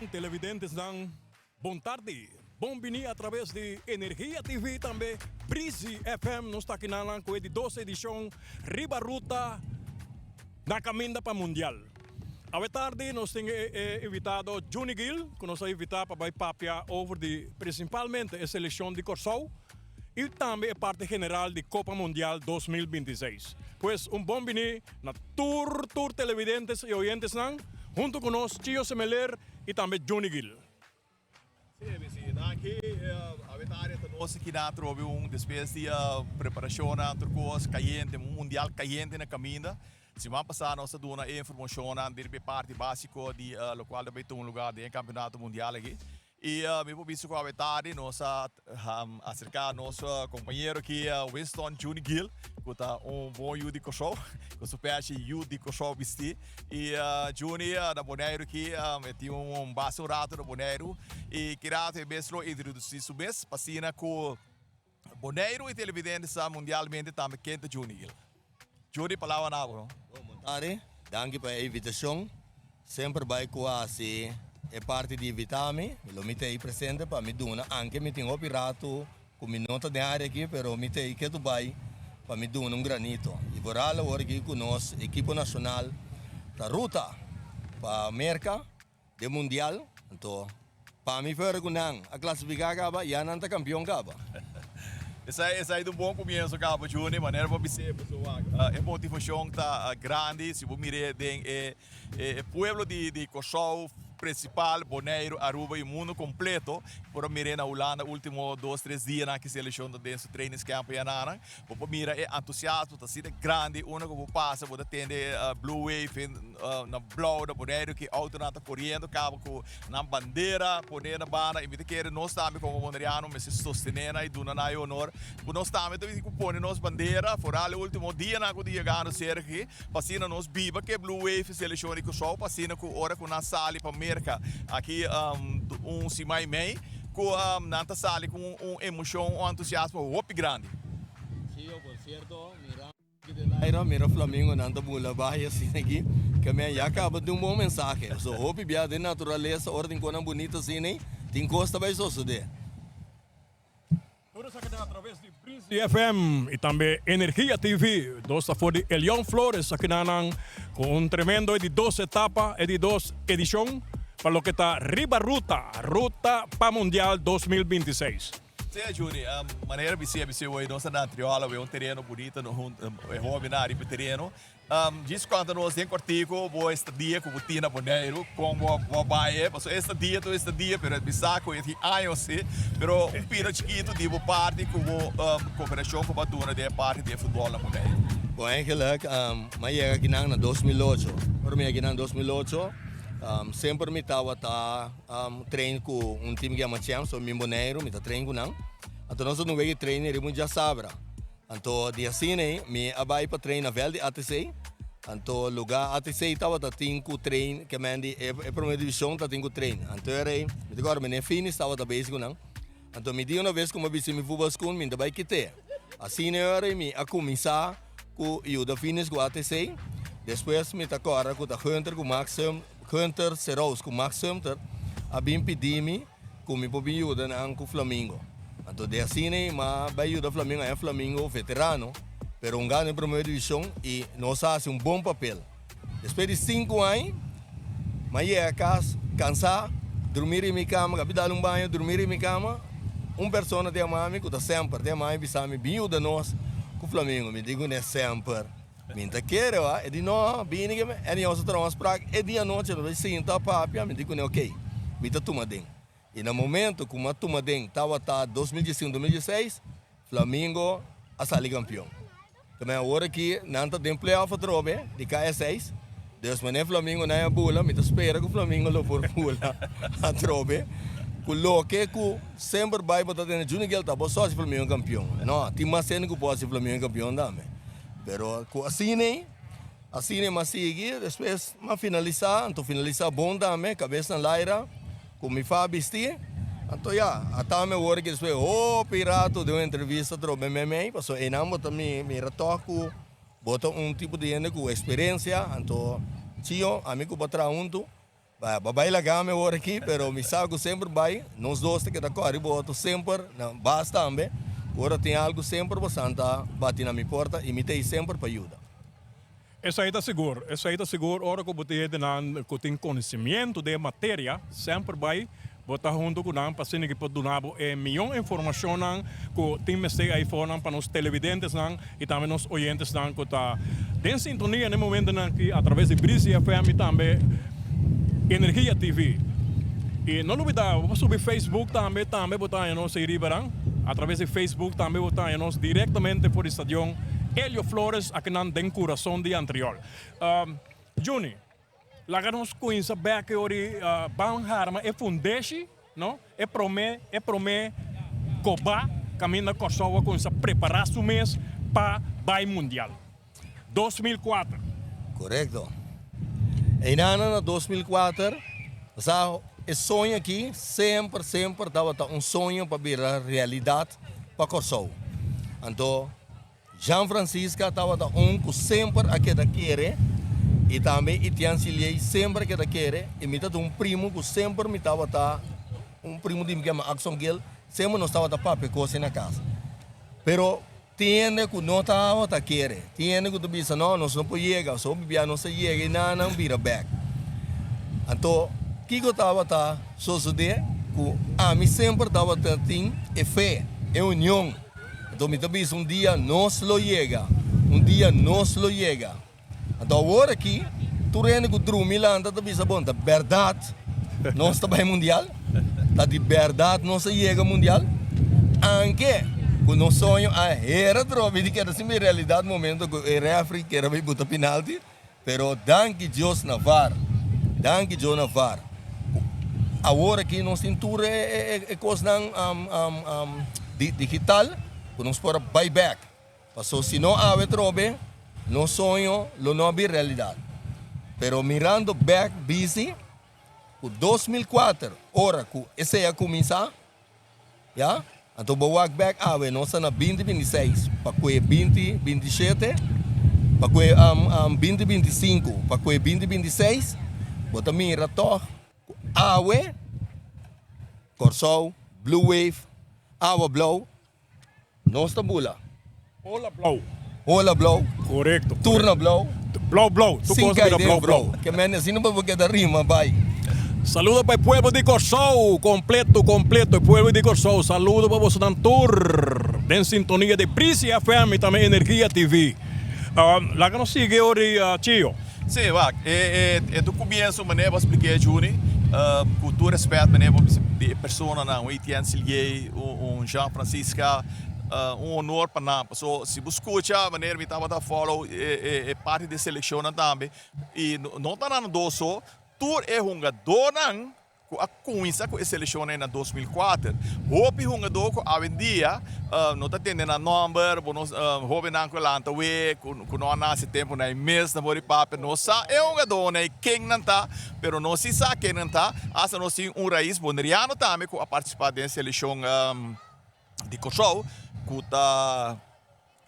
Televidentesnan, bon tardi. Bon bini a traves di Energia TV tambe Breezy FM. Nos ta aki nan ku e di dos edishon Riba Ruta na Kaminda pa Mundial. Awe tardi nos tin e invitado Juni Gil ku nos a invita pa bai papia over di prinsipalmente e selekshon di Kòrsou i tambe e parti general di Kopa Mundial 2026. Pues un bon bini na tur tur televidentes i oyentesnan huntu ku nos Chio Semeler i tambe Juni Gil. Sí, ABC. Danki. Awe tarde ta nos aki na atrobe un despues di preparacionnan tur cos cayente, un mundial cayente na caminda. Siman pasa nos a duna e informacionnan di e parti basico di locual ta bay tuma lugar den e campeonato mundial aki. Y mi por bisa cu awe tarde nos a acerca nos compañero aki Winston Juni Gil cu ta un bon yu di Corsou, cu su pechi yu di Corsou bisti. Y Juni na Boneiru aki e tin un base un rato na Boneiru y ki rato e mes lo introduci su mes pa asina cu Boneiru y televidente sa mundialmente tambe ken ta Juni Gil. Juni palabra na abo no. Bon tarde, danki pa e invitacion. Semper bai cu haci e parti di invita mi, lo mi ta ey presente pa mi duna anke mi tin hopi rato Ku mi no ta den área aki, pero mi ta ei ketu bai pa mi duna un granito. I vooral awor aki ku nos ekipo nashonal ta ruta pa Merka den mundial, anto pa mi fuera ku nan a klasifiká kaba, ya nan ta kampion kaba. Esei esei ta un bon komienso kaba, Juni, manera bo a bis'é pasobra e motivashon ta grandi si bo mir'é den e E pueblo di Kòrsou, prinsipal, Boneiru, Aruba i mundu kompleto por a mir'é na Hulanda último dos tres dianan ki selekshon ta den su trainingskamp ayananan. Bo por mira e entusiasmo ta asina grandi unda ku bo pasa bo ta tende blue wave na blou na Boneiru ki outonan ta koriendo kaba ku nan bandera poné na banda i mi ta kere nos tambe komo boneriano mester sostené nan i duna nan e honor ku nos tambe ta ku pone nos bandera foral e último dianan ku ta yegando serka aki. Pa asina nos biba ku e Blue Wave selekshon di Kòrsou, pa asina ku ora ku nan sali pa Merka aki un siman i mei, ku nan ta sali ku un emoshon, un entusiasmo hopi grandi. Sí, yo por cierto, mira Aira, mira flamingonan ta bula bai asina aki, ke men ya kaba tin un bon mensahe. So hopi bia den naturalesa ora tin konan bunito asina tin kos ta bai sosode. Tur esaki ta atraves di Breezy FM y tambe Energia TV. Nos ta for di Elion Flores akinanan cu un tremendo e di dos etapa, e di dos edicion pa loke ta Riba Ruta, Ruta pa Mundial 2026. Sí, Juni, manera bisé bisé hoy nos ta na Triola, un tereno bunito, e hobennan riba e tereno. Djis konta nos den kortiku bo estadia ku bo tin na Boneiru, kon bo bo a bai e, pasobra estadia tur estadia pero e bisa ku e tin años si, pero un pida chikitu di bo parti ku bo koperashon ku bo a duna den e parti di e futbòl na Boneiru. Bon eigenlijk mi a yega akinan na 2008, ora mi yega akinan 2008 semper mi tabata train ku un team ku yama Champs, so mi Boneiru mi ta train ku nan, anto nos a duna un wega di training riba un djasabra. Anto di asina ei mi a bai pa train na veld di ATC. Anto luga ATC tabata tin ku train ke men di e e prome divishon ta tin ku train. Anto e rei mi ta kòrda meneer Finis tabata bezig ku nan. Anto mi di una bes ku mi a bisti mi futbolschoen mi ta bai kit'é. Asina e ora ei mi a kuminsá ku yuda Finis ku ATC. Despues mi ta kòrda ku ta Gunter ku Max Sum Gunter Serous ku Max Sumter a bin pidi mi Ku mi por bin yuda nan ku Flamingo. Anto di asina ei m'a bai yuda Flamingo, aña Flamingo veterano, pero un gana den primera divishon i nos a hasi un bon papel. Despues di sinku aña m'a yega kas kansá, drumi riba mi kama, kabi dal un baño, drumi riba mi kama, un persona ta yama mi ku ta semper ta yama mi bisa mi bin yuda nos ku Flamingo. Mi di kuné semper. Mi ta kere wa, e di no, bini ke en nos a traha un afsprak e dia anochi nos bai sinta papia, mi di kuné ok, mi ta tuma den. I na momento ku mi a tuma den tabata 2015, 2016, Flamingo a sali kampion. Tambe awor aki nan ta den playoff atrobe di KS6, dus manera Flamingo nan a bula, mi ta spera ku Flamingo lo por bula atrobe ku loke ku semper bai bo ta tene Juni Gel ta bo so hasi Flamingo kampion. No, tin mas hende ku por hasi Flamingo kampion tambe. Pero ku asina ei, asina ei m'a sigui, despues m'a finalisá, anto finalisá bon tambe, kabes na laira, ku mi fa bistí. Anto ya, ata mi wor ki despues hopi rato den un entrevista trobe meimei, pasobra einan bo ta mira tòg ku bo ta un tipo di hende ku eksperensia, anto Chio, ami ku bo a traha huntu. Ba ba bai laga mi awor aki, pero mi sa ku semper bai, nos dos ta keda kòri bo oto semper, na bas tambe, ora tin algu semper bosan ta bati na mi porta i mi ta ei semper pa yuda. Esei ta sigur, esei ta sigur, ora ku bo tin hendenan ku tin konosimiento den e materia, semper bai bo ta hunto ku nan pa asina ki por duna bo e mion informashonnan ku tin mester aifonan pa nos televidentesnan i tambe nos oyentesnan ku ta den sintonia na e momentonan aki a traves di Brisi FM i tambe Energia TV. I no lubida bo por subi Facebook tambe, tambe bo ta haña nos ei riba nan. A traves di Facebook tambe bo ta haña nos direktamente for di stadion Elio Flores akinan den kurason di Antriol. Juni, laga nos kuinsa bek e ora i ban harma e fundeshi, no? E promé, e promé kobá kaminda Kòrsou a kuinsa prepará su mes pa bai mundial. 2004. Korekto. Einan na 2004, sa e soño aki semper, semper tabata un soño pa bira realidat pa Kòrsou. Anto Jean Francisca tabata un ku semper a keda kere i tambe Etienne Siliey semper a keda kere i mi ta un primo ku semper mi tabata un primo di mi ku yama Axon Gill semper nos tabata papia kos na kas. Pero Tin hende ku no tabata kere. Tin hende ku ta bisa, No, nos no por yega. So bibia nos a yega i nan nan bira bèk. Anto, kiko tabata sosodé? Ku ami semper tabata tin e fe, e union. Anto mi ta bisa un dia nos lo yega. Un dia nos lo yega. Anto awor aki tur hende ku drumi lanta ta bisa bon ta bèrdat nos ta bai mundial? Ta di bèrdat nos a yega mundial? Anke ku nos soño a hera trobe di keda sin bin realidat momento ku e refri kere bai buta pinalti, pero danki Dios na var, danki Dios na var ku awor aki nos tin tur e kosnan digital ku nos por a bai bèk. Paso si no awe trobe, nos soño lo no a bir realidad. Pero mirando bek bisti ku 2004 ora ku esei a kuminsá, ya, anto bo wak bek awe nos ta na 2026 pa kue 2027, pa kue 2025 pa kue 2026, bo ta mira tòg ku awe Kòrsou, Blue Wave, Awa Blou, Nos ta bula. Hola blou. Hola blou. Korekto. Tur na blou. Blou blou. Tur Sin kos bira kai den blou blou. bro. Ke men asina pa bo keda rima bai. Saludo pa e pueblo di Kòrsou kompleto kompleto e pueblo di Kòrsou saludo pa bosonan tur den sintonia di Brisi FM i tambe Energia TV. Laga nos sigui ora Chio. Sí, wak, e e ta kumienso manera bo a splik'é Juni, ku tur respèt manera bo bisa di e personanan, un Etienne Siliey, un Jean Francisca, un honor pa nan, paso si bo skucha manera mi tabata follow e e parti di e selekshonnan tambe, i no ta nan dos so, tur e hungadónan ku a kuminsá ku e selekshon ei na 2004. Hopi hungadó ku awendia no ta tende nan nòmber, bo nos hóbennan ku a lanta awe, ku no a nase tempunan ei mes na por di papia, no sa e hungadónan ei ken nan ta, pero nos si sa ken nan ta. Asta nos tin un rais boneriano tambe ku a partisipá den e selekshon di Kòrsou ku ta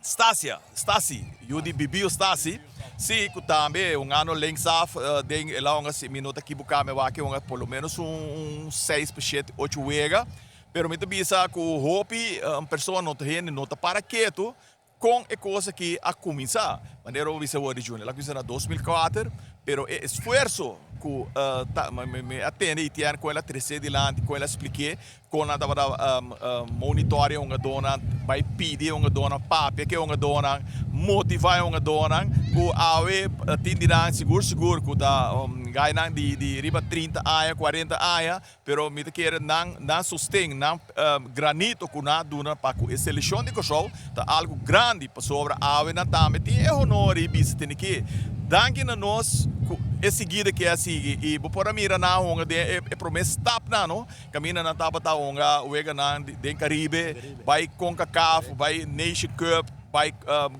Stasia, Stasi, yu di Bibiu Stasi, si, ku tambe un ano linksaf den e la si mi no ta kibuká mi wak hunga por lo menos un seis pa shete ocho wega, pero mi ta bisa ku hopi persona no ta hende no ta para ketu kon e kos aki a kuminsá, manera bo bisa awor di Juni, el a kuminsá na 2004, pero e esfuerso ku ta mi a tende Etienne kon el a tres'é dilanti, kon el a splik'é. Kon nan tabata monitoria e hungadónan, bai pidi e hungadónan, papia ku e hungadónan, motivá e hungadónan ku awe tin di nan sigur sigur ku ta gainan di riba 30 aña, 40 aña, pero mi ta kere nan nan sosten, nan granito ku nan a duna pa ku e selekshon di Kòrsou ta algu grandi pasobra awe nan tambe tin e honor i bisa tene ke danki na nos ku e sigida ke a sigui i bo por a mira nan a hunga den e promé stapnan no. Kaminda nan tabata hunga weganan den Karibe, bai Concacaf, bai Nation Cup, bai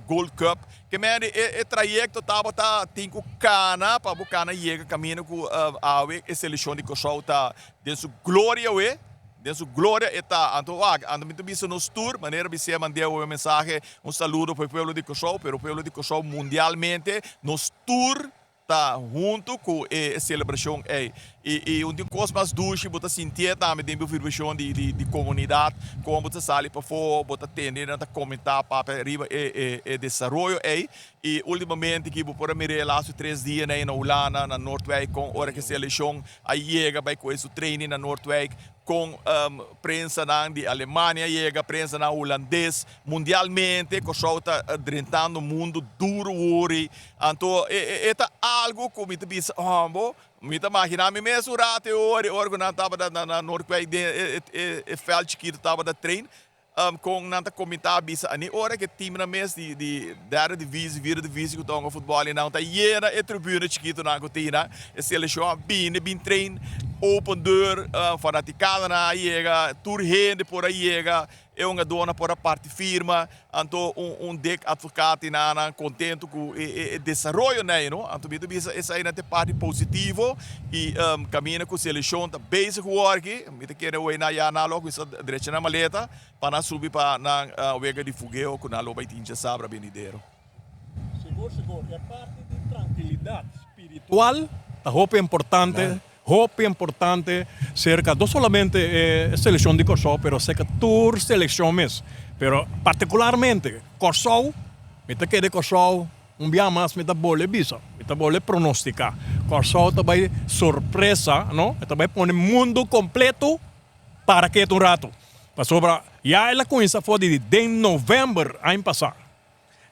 Gold Cup. Ke mende e trayekto tabata tin ku kana pa bo kana yega kaminda ku awe e selekshon di Kòrsou ta den su gloria awe, den su gloria e ta. Anto wak, anto mi ta bisa nos tur, manera bis'é mand'é awe un mensahe, un saludo pa e pueblo di Kòrsou, pero pueblo di Kòrsou mundialmente, nos tur. Ta huntu ku e selebrashon ei. I i un tin kos mas dushi bo ta sintié tambe den bo vibrashon di di di komunidat, kon bo ta sali pafó, bo ta tende nan ta komentá, papia riba e e e desaroyo ei. I últimamente ki bo por a mir'é e lastu tres dianan ei na Hulanda, na Noordwijk, kon ora ku e selekshon a yega bai kohe su training na Noordwijk, kon prensanan di Alemania yega, prensanan hulandes, mundialmente Kòrsou ta drentando mundu duru wuri. Anto e ta algu ku mi ta bisa, hombo, mi ta maginá mi mes un rato e ora, e ora ku nan tabata na Noordwijk den e vèlt chikitu tabata train, kon nan ta komentá bisa ani ora ku e timnan mes di di derde divisi, vierde divisi ku ta hunga futbòl i nan ta yena e tribune chikitunan ku tin nan, e selekshon a bini bin train, open deur, fanatikadanan a yega, tur hende por a yega. E hungadónan por a parti firma, anto un un dik advocaat di nan contento cu e e desaroyo nei no. Anto mi ta bisa esai nan ta e parti positivo y caminda cu seleccion ta bezig worki, mi ta kere awey nan ya nan lo cuminsa drecha nan maleta pa nan subi pa nan wega di fugeo cu nan lo bay tin djasabra benidero. Sigur sigur e parti di trankilidat spiritual ta hopi importante, hopi importante serka no solamente e selekshon di Kòrsou pero serka tur selekshon mes. Pero partikularmente Kòrsou, mi ta kere Kòrsou un bia mas mi ta bole bisa, mi ta bole pronostiká. Kòrsou ta bai sorpresa no, e ta bai pone mundu kompleto para ketu un ratu. Pasobra ya el a kuminsá for di den novèmber aña pasá.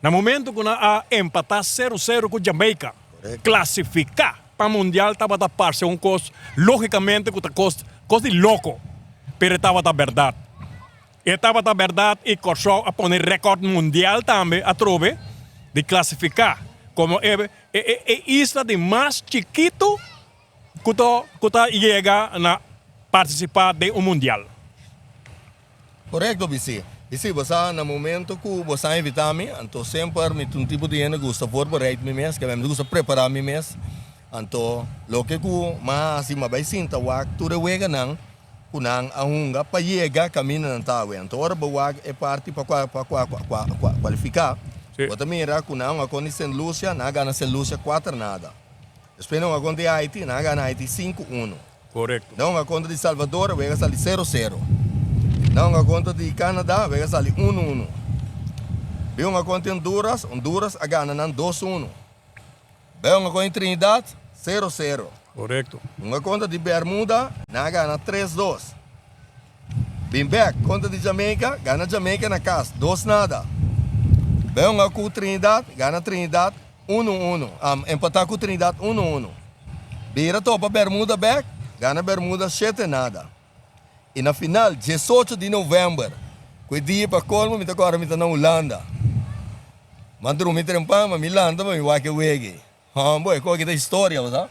Na momento ku nan a empatá sero sero ku Jamaica, klasifiká pa Mundial tabata parse un kos lógikamente ku ta kos kos di loko, pero e tabata bèrdat. E tabata bèrdat i Kòrsou a pone rèkòrt mundial tambe atrobe di klasifiká komo e e isla di mas chikitu ku ta ku ta yega na partisipá den un mundial. Korekto, Bisi. Bisi, bo sa, na momento ku bo sa invitá mi, anto semper mi ta un tipo di hende ku gusta voorbereid mi mes, ke mi gusta prepará mi mes. Anto loke ku mi a hasi, mi a bai sinta wak tur e weganan ku nan a hunga pa yega kaminda nan ta awe. Anto ora bo wak e parti pa kualifiká, bo ta mira ku nan a hunga kontra di Sint Lucia, nan a gana Sint Lucia kuater nada. Despues nan a hunga kontra di Haiti, nan a gana Haiti sinku uno. Korekto. Nan hunga kontra di Salvador, wega sali sero sero. Nan hunga kontra di Canada, wega sali uno uno. Bin hunga kontra di Honduras, Honduras a gana nan dos uno. Bai hunga kontra di Trinidad, sero sero. Korekto. Hunga kontra di Bermuda, nan a gana tres dos. Bin bek kontra di Jamaica, gana Jamaica na kas, dos nada. Bai hunga ku Trinidad, gana Trinidad unu unu, empatá ku Trinidad unu unu. Bira topa Bermuda bek, gana Bermuda shete nada. I na final, diesocho di novèmber, ku e dia pa kolmo mi ta kòrda mi ta na Hulanda. Mi a drumi trempan, ma mi lanta pa mi wak e wega ei. Hòmber, e koki ta historia, bo sa.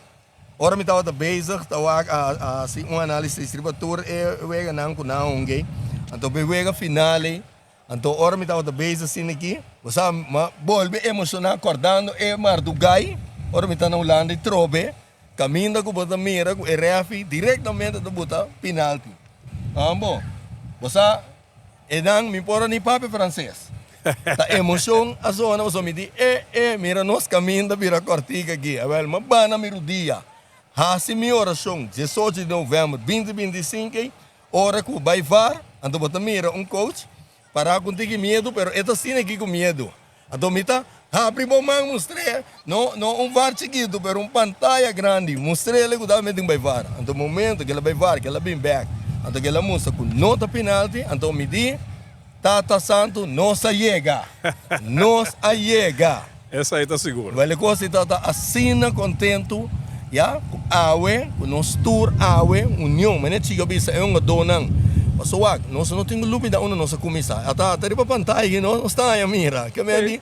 Ora mi tabata bezig ta wak a hasi un análisis riba tur e weganan ku nan a hunga ei, anto pa e wega final ei, anto ora mi tabata bezig asina aki, bo sa, mi a bolbe emoshoná kòrdando e mardugai ora mi ta na Hulanda i trobe kaminda ku bo ta mira ku e rèfi direktamente ta buta pinalti. Ambo, bo sa, Enan mi por a ni papia frances. Ta emocion a zona pasobra mi di e e mira nos caminda bira cortica aki. Awel mi a bana mi rudia haci mi oracion diesocho di november binti binti i sinku ei ora cu bay var anto bo ta mira un coach para cu un tiki miedu pero e ta asina aki cu miedu anto mi ta habri bo man mustr'e no no un var chikitu pero un pantaya grandi mustr'e cu ta mete bay var anto momento cu el a bay var cu el a bin bek anto cu el a mustra cu no ta penalti anto mi di Tata Santu nos a yega nos a yega. Esai ta sigur. Wel e cos di tata asina contento ya cu awe cu nos tur awe union mene chico a bisa e hungadornan paso wak nos no tin cu lubida unda nos a cuminsa ata ata riba pantaya aki nos ta haña mira ke men di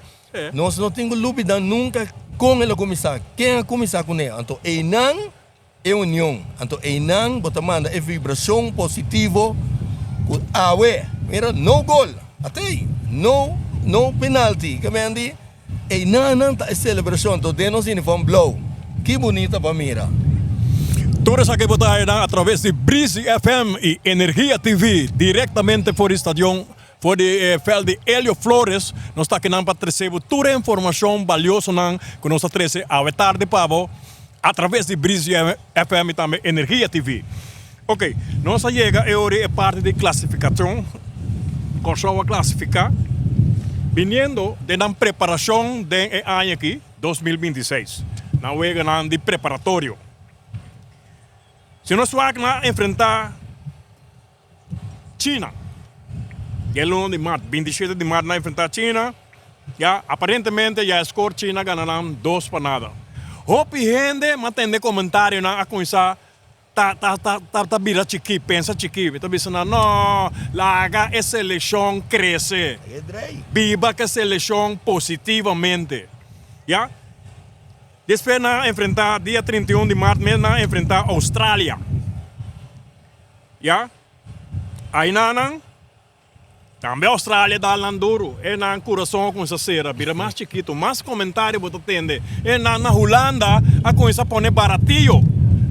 nos no tin cu lubida nunca con el a cuminsa ken a cuminsa cune anto eynan e union. Anto einan bo ta manda e vibracion positivo cu awe, mira, no gol, atey, no, no penalti, ke men di, einan nan ta e celebracion, anto den nos uniform blauw, ki bunita pa mira. Tur esaki bo ta haña nan a traves di Breezy FM y Energia TV directamente for di stadion. For di e veld di Elio Flores nos ta akinan pa trece bo tur e informacion baliosonan cu nos ta trece awe tardi pa bo a traves di Breezy FM y tambe Energia TV. Ok, nos a yega e ora e parti di clasificacion. Corsou a clasifica biniendo den nan preparacion den e aña aki, 2026, nan weganan di preparatorio. Si nos wak nan a enfrenta China. Di e luna di mart, 27 di mart nan a enfrentá China. Ya, aparentemente ya e skor China gana nan 2 pa nada. Hopi hende m'a tende komentarionan a kuminsá ta ta ta ta ta bira chikí, pensa chikí. Mi ta bisa nan, no, laga e selekshon krese. Biba ku e selekshon positivamente. Ya. Despues nan a enfrentá dia 31 di mart mes nan a enfrentá Australia. Ya, ainanan, tambe Australia dal nan duru, e nan kurason a kuminsá sera, bira mas chikitu, mas komentario bo ta tende. E nan na Hulanda a kuminsá pone baratio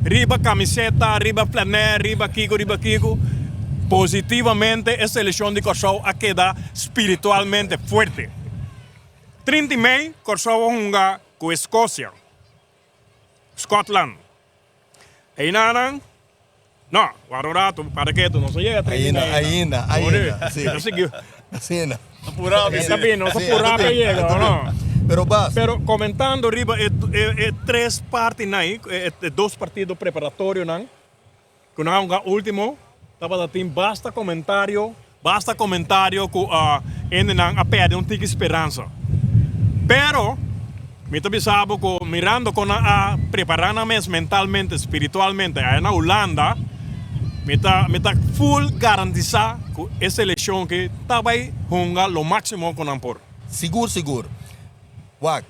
riba kamiseta, riba flanè, riba kiko, riba kiko. Positivamente e selekshon di Kòrsou a keda spiritualmente fuerte. 30 di mei Kòrsou a hunga ku Eskosia, Scotland. Einanan, no, wara un rato, para ketu, nos no yega 30 i Ainda, mei. ainda, ainda, si. No sigui. Asina. Apurá mi, Ta si. bin, nos Sí, apurá pa yega, o no? Pero Bas, Pero komentando riba e e e tres partinan ei, e e dos partido preparatorionan ku nan a hunga último, tabata tin basta komentario, basta komentario ku hendenan a pèrdè un tiki speransa. Pero mi ta bisa bo ku mirando kon nan a prepará nan mes mentalmente, spiritualmente aya na Hulanda, mi ta mi ta full garantisá ku e selekshon aki ta bai hunga lo máksimo ku nan por. Sigur sigur. Wak,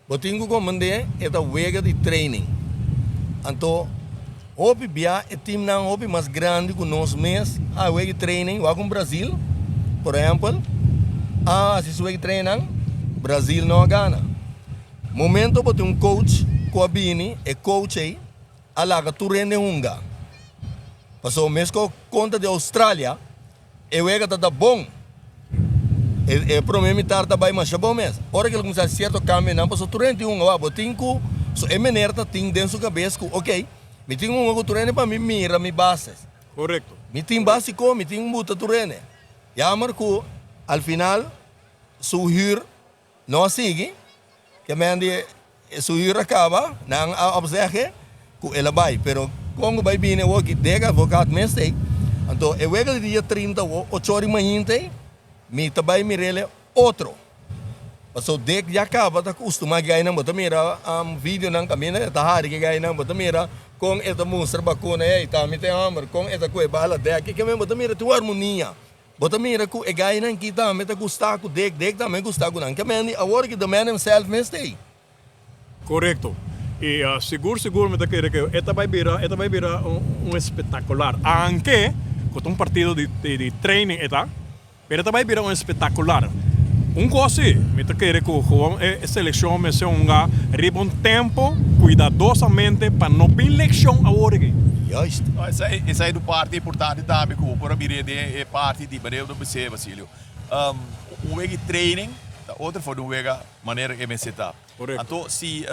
bo tin ku komprendé e ta wega di training. Anto hopi bia e teamnan hopi mas grandi ku nos mes a wega di training. Wak un Brazil, por ehèmpel, a hasi su wega di training, Brazil no a gana. Momento bo tin un coach ku a bini, e coach ei a laga tur hende hunga. Pasobra meskos kontra di Australia, E wega ta ta bon. E e prome mitar ta bai masha bon mes. Ora ku el kuminsá hasi sierto kambionan pasobra tur hende tin hunga wak. Bo tin ku so e meneer ta tin den su kabes ku okey mi tin hunga ku tur hende pa mi mira mi bases. Korekto. Mi tin basiko, mi tin buta tur hende. Jammer ku al final su huur no a sigui. Ke men di su huur a kaba, nan a opzeg'e ku el a bai. Pero kon ku bai bini awor ki dek advokaat mes ei. Anto e wega di dia 30 awor, ocho ora di mainta ei, mi ta bai mir'el otro. Pasobra dek ya kaba ta kustumá gainan. Bo ta mira videonan kaminda e ta hari ki gainan. Bo ta mira kon e ta mustra bakuna ei, ta mi ta e hòmber, kon e ta kue bala dek. Ke men bo ta mira tur harmonia. Bo ta mira ku e gainan ki tambe ta gusta ku Dick, Dick tambe gusta ku nan. Ke men di awor ki the man himself mes ta ei. Korekto. I sigur sigur mi ta kere ku e ta bai bira e ta bai bira un espetakular. Anke ku ta un partido di di training e ta, pero e ta bai bira un espetakular. Un kos si, mi ta kere ku gewoon e selekshon mester hunga riba un tempo kuidadosamente pa no bin lekshon awor aki. Juist. No, esei, esei ta un parti importante tambe ku bo por a mir'é den e parti di manera ku ta bis'é, Basilio. Un wega di training ta otro for di un wega manera e mester ta. Korekto. Anto si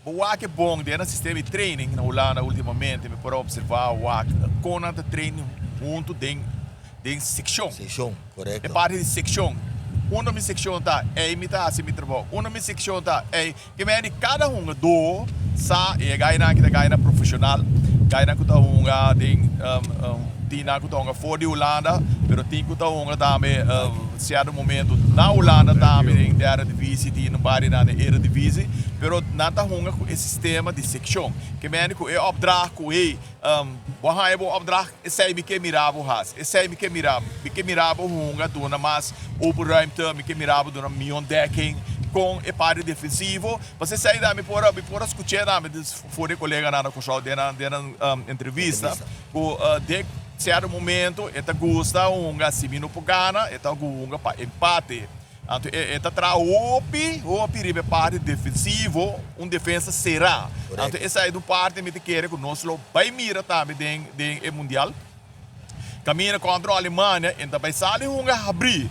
bo wak e bon den nan sistema di training na Hulanda ultimamente mi por a observa wak kon nan ta train huntu den den sekshon. Sekshon, korekto. E parti di sekshon. Unda mi sekshon ta, ei mi ta hasi mi trabou. Unda mi sekshon ta, ei. Ke mei di kada hungadó sa e gainan ki ta gainan profeshonal, gainan ku ta hunga den tin nan ku ta hunga for di Hulanda, pero tin ku ta hunga tambe sierto momento na Hulanda tambe den derde divisie, tin un par di nan den eredivisie, pero nan ta hunga ku e sistema di sekshon. Ke mei di ku e opdracht ku hey, bo haña bo opdracht, esei mi ke mira bo hasi, esei mi ke mira, mi ke mira bo hunga duna mas open ruimte, mi ke mira bo duna mihó dekking kon e parti defensivo. Pasobra esei ta mi por a mi por a skuch'é tambe for di e koleganan na Kòrsou den nan den nan entrevista ku den sierto momento e ta gusta hunga si mi no por gana e ta hunga pa empate. Anto e ta traha hopi hopi riba e parti defensivo, un defensa será. Anto esei ta un parti mi ta kere ku nos lo bai mira tambe den den e mundial. Kaminda kontra Alemania, e ta bai sali hunga habrí.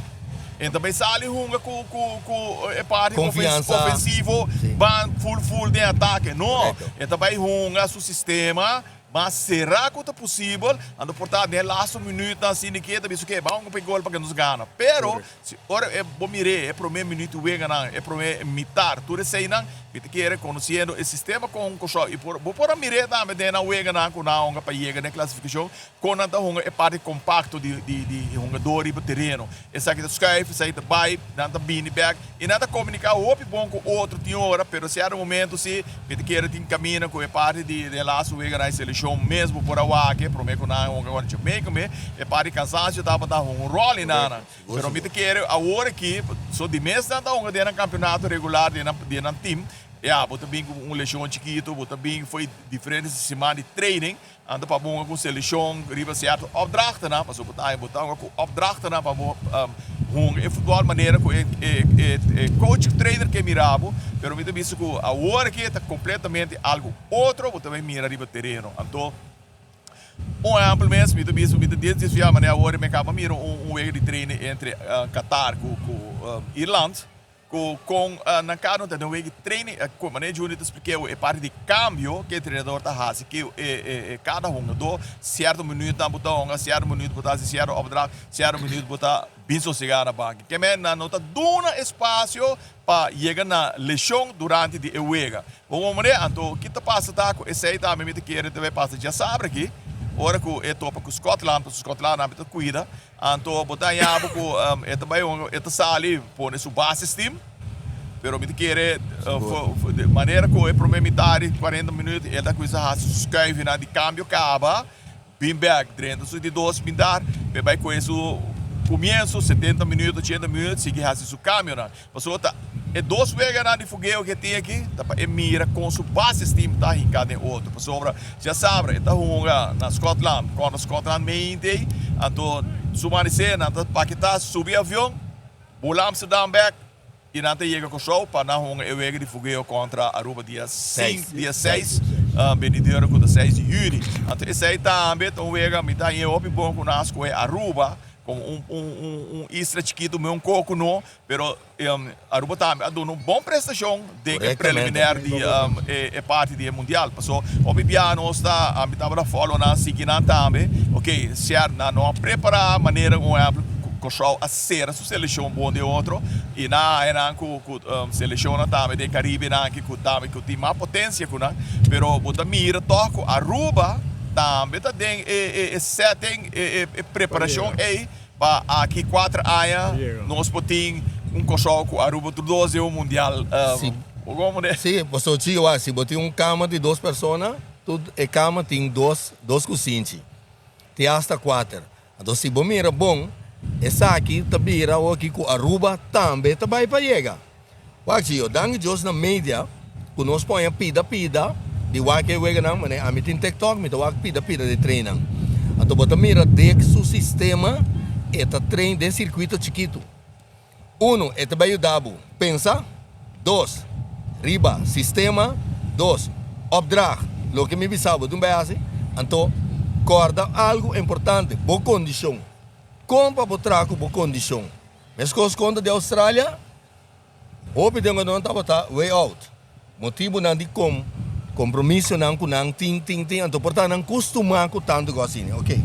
E ta bai sali hunga ku ku ku e parti Konfiansa. ofensivo, Sí. ban full full den atake. No, Korekto. e ta bai hunga su sistema mas será ku ta posibel, anto por ta den e lastu minütnan asina ke ta bisa oke, ban hunga pa e gol pa ke nos gana. Pero si ora e bo mir'é e promé minüt weganan, e promé mitar, tur eseinan, mi ta kere konosiendo e sistema kon Kòrsou i por bo por a mir'é tambe den nan weganan ku nan a hunga pa yega den klasifikashon, Kon nan ta hunga e parti kompakto di di hungadó riba tereno. Esaki ta skuif, esaki ta bai, nan ta bini bèk i nan ta komuniká hopi bon ku otro tin ora, pero sierto momento si mi ta kere tin kaminda ku e parti di e laatste wega nan e selekshon mes bo por a wak promé ku nan hunga kontra Jamaica me e parti kansansio tabata hunga un ròl einan. Pero mi ta kere awor aki so di mes nan ta hunga den nan kampionato regular den nan den nan tim, ya bo ta bin ku un leshon chikitu, bo ta bin fo'i diferente siman di training. Anto pa bo hunga ku selekshon riba sierto opdrachtennan, pasobra bo ta haña bo ta hunga ku opdrachtennan pa bo hunga e futbòl manera ku e e coach of trainer ke mira bo, pero mi ta bisa ku awor aki ta kompletamente algu otro bo ta bai mira riba tereno. Anto un ehèmpel mes mi ta bisa mi ta desviá manera awor mi a kaba mira un wega di training entre Qatar ku Irland. Ku kon nan kada un ta den wega di training, ku manera Juni ta splik'é e parti di kambio ku e trenador ta hasi ku e kada hungadó, sierto minütnan bo ta hunga, sierto minüt bo ta hasi sierto opdracht, sierto minüt bo ta bin sosegá na banki. Ke men nan no ta duna espasio pa yega na leshon durante di e wega. Bo wou manera? Anto ki ta pasa ta ku esei tambe mi ta kere ta bai pasa djasabra aki, ora ku e topa ku Scotland, pasobra Scotland nan ta kuida. Anto bo ta haña bo ku e ta bai un e ta sali pone su basis team, pero mi ta kere di manera ku e prome mitar di cuarenta minuut el ta kuminsa hasi su skuifinan di kambio kaba bin bek drenta su di dos mitar pa e bai kohe su kumienso setenta minuut ochenta minuut sigui hasi su kambionan. Pasobra ta e dos weganan di fogeo ke tin aki ta pa e mira kon su basis team ta hinká den otro. Pasobra djasabra e ta hunga na Scotland kontra Scotland meintei, anto su manisé nan ta paketá subi avion, bula Amsterdam bèk i nan ta yega Kòrsou pa nan hunga e wega di fogeo kontra Aruba dia sinku, dia seis benidero ku ta seis di yüni. Anto esei tambe ta un wega mi ta hañ'é hopi bon ku nan a skohe Aruba komo un un isla chikitu, mi un koko no. Pero Aruba tambe a duna un bon prestacion den e preliminar di e parti di e mundial. Paso hopi bia nos ta, ami tabata follow nan, sigui nan tambe. Ok, cierto nan no a prepara manera un ehempel Corsou a cera su seleccion bon den otro y nan a haya nan cu seleccionnan tambe den Caribe nan aki cu tambe cu tin mas potencia cu nan. Pero bo ta mira toch cu Aruba tambe ta den e setting, e preparacion ey. Pa aki cuater aña nos por tin un Kòrsou ku Aruba tur dos den un mundial. Si. Como ne? Si, pasobra chi wak, si bo tin un kama di dos persona, tur e kama tin dos, dos kusinchi, te hasta kuater. Anto si bo mira bon, esaki ta bira awoki ku Aruba tambe ta bai pa yega. Wak si yo danki Dios na media ku nos poña pida pida di wak e weganan manera ami tin tiktok mi ta wak pida pida di trainnan anto bo ta mira Dick su sistema e ta train den sirkuito chikitu uno e ta bai yuda bo pensa dos riba sistema dos opdracht loke mi bisa bo dun bai hasi anto kòrda algu importante bo kondishon kon pa bo traha ku bo kondishon. Meskos konta di Australia, hopi den nan tabata way out. Motibunan di kom kompromisonan ku nan tin tin tin anto por ta nan kustumá ku tantu ku asina. Ok.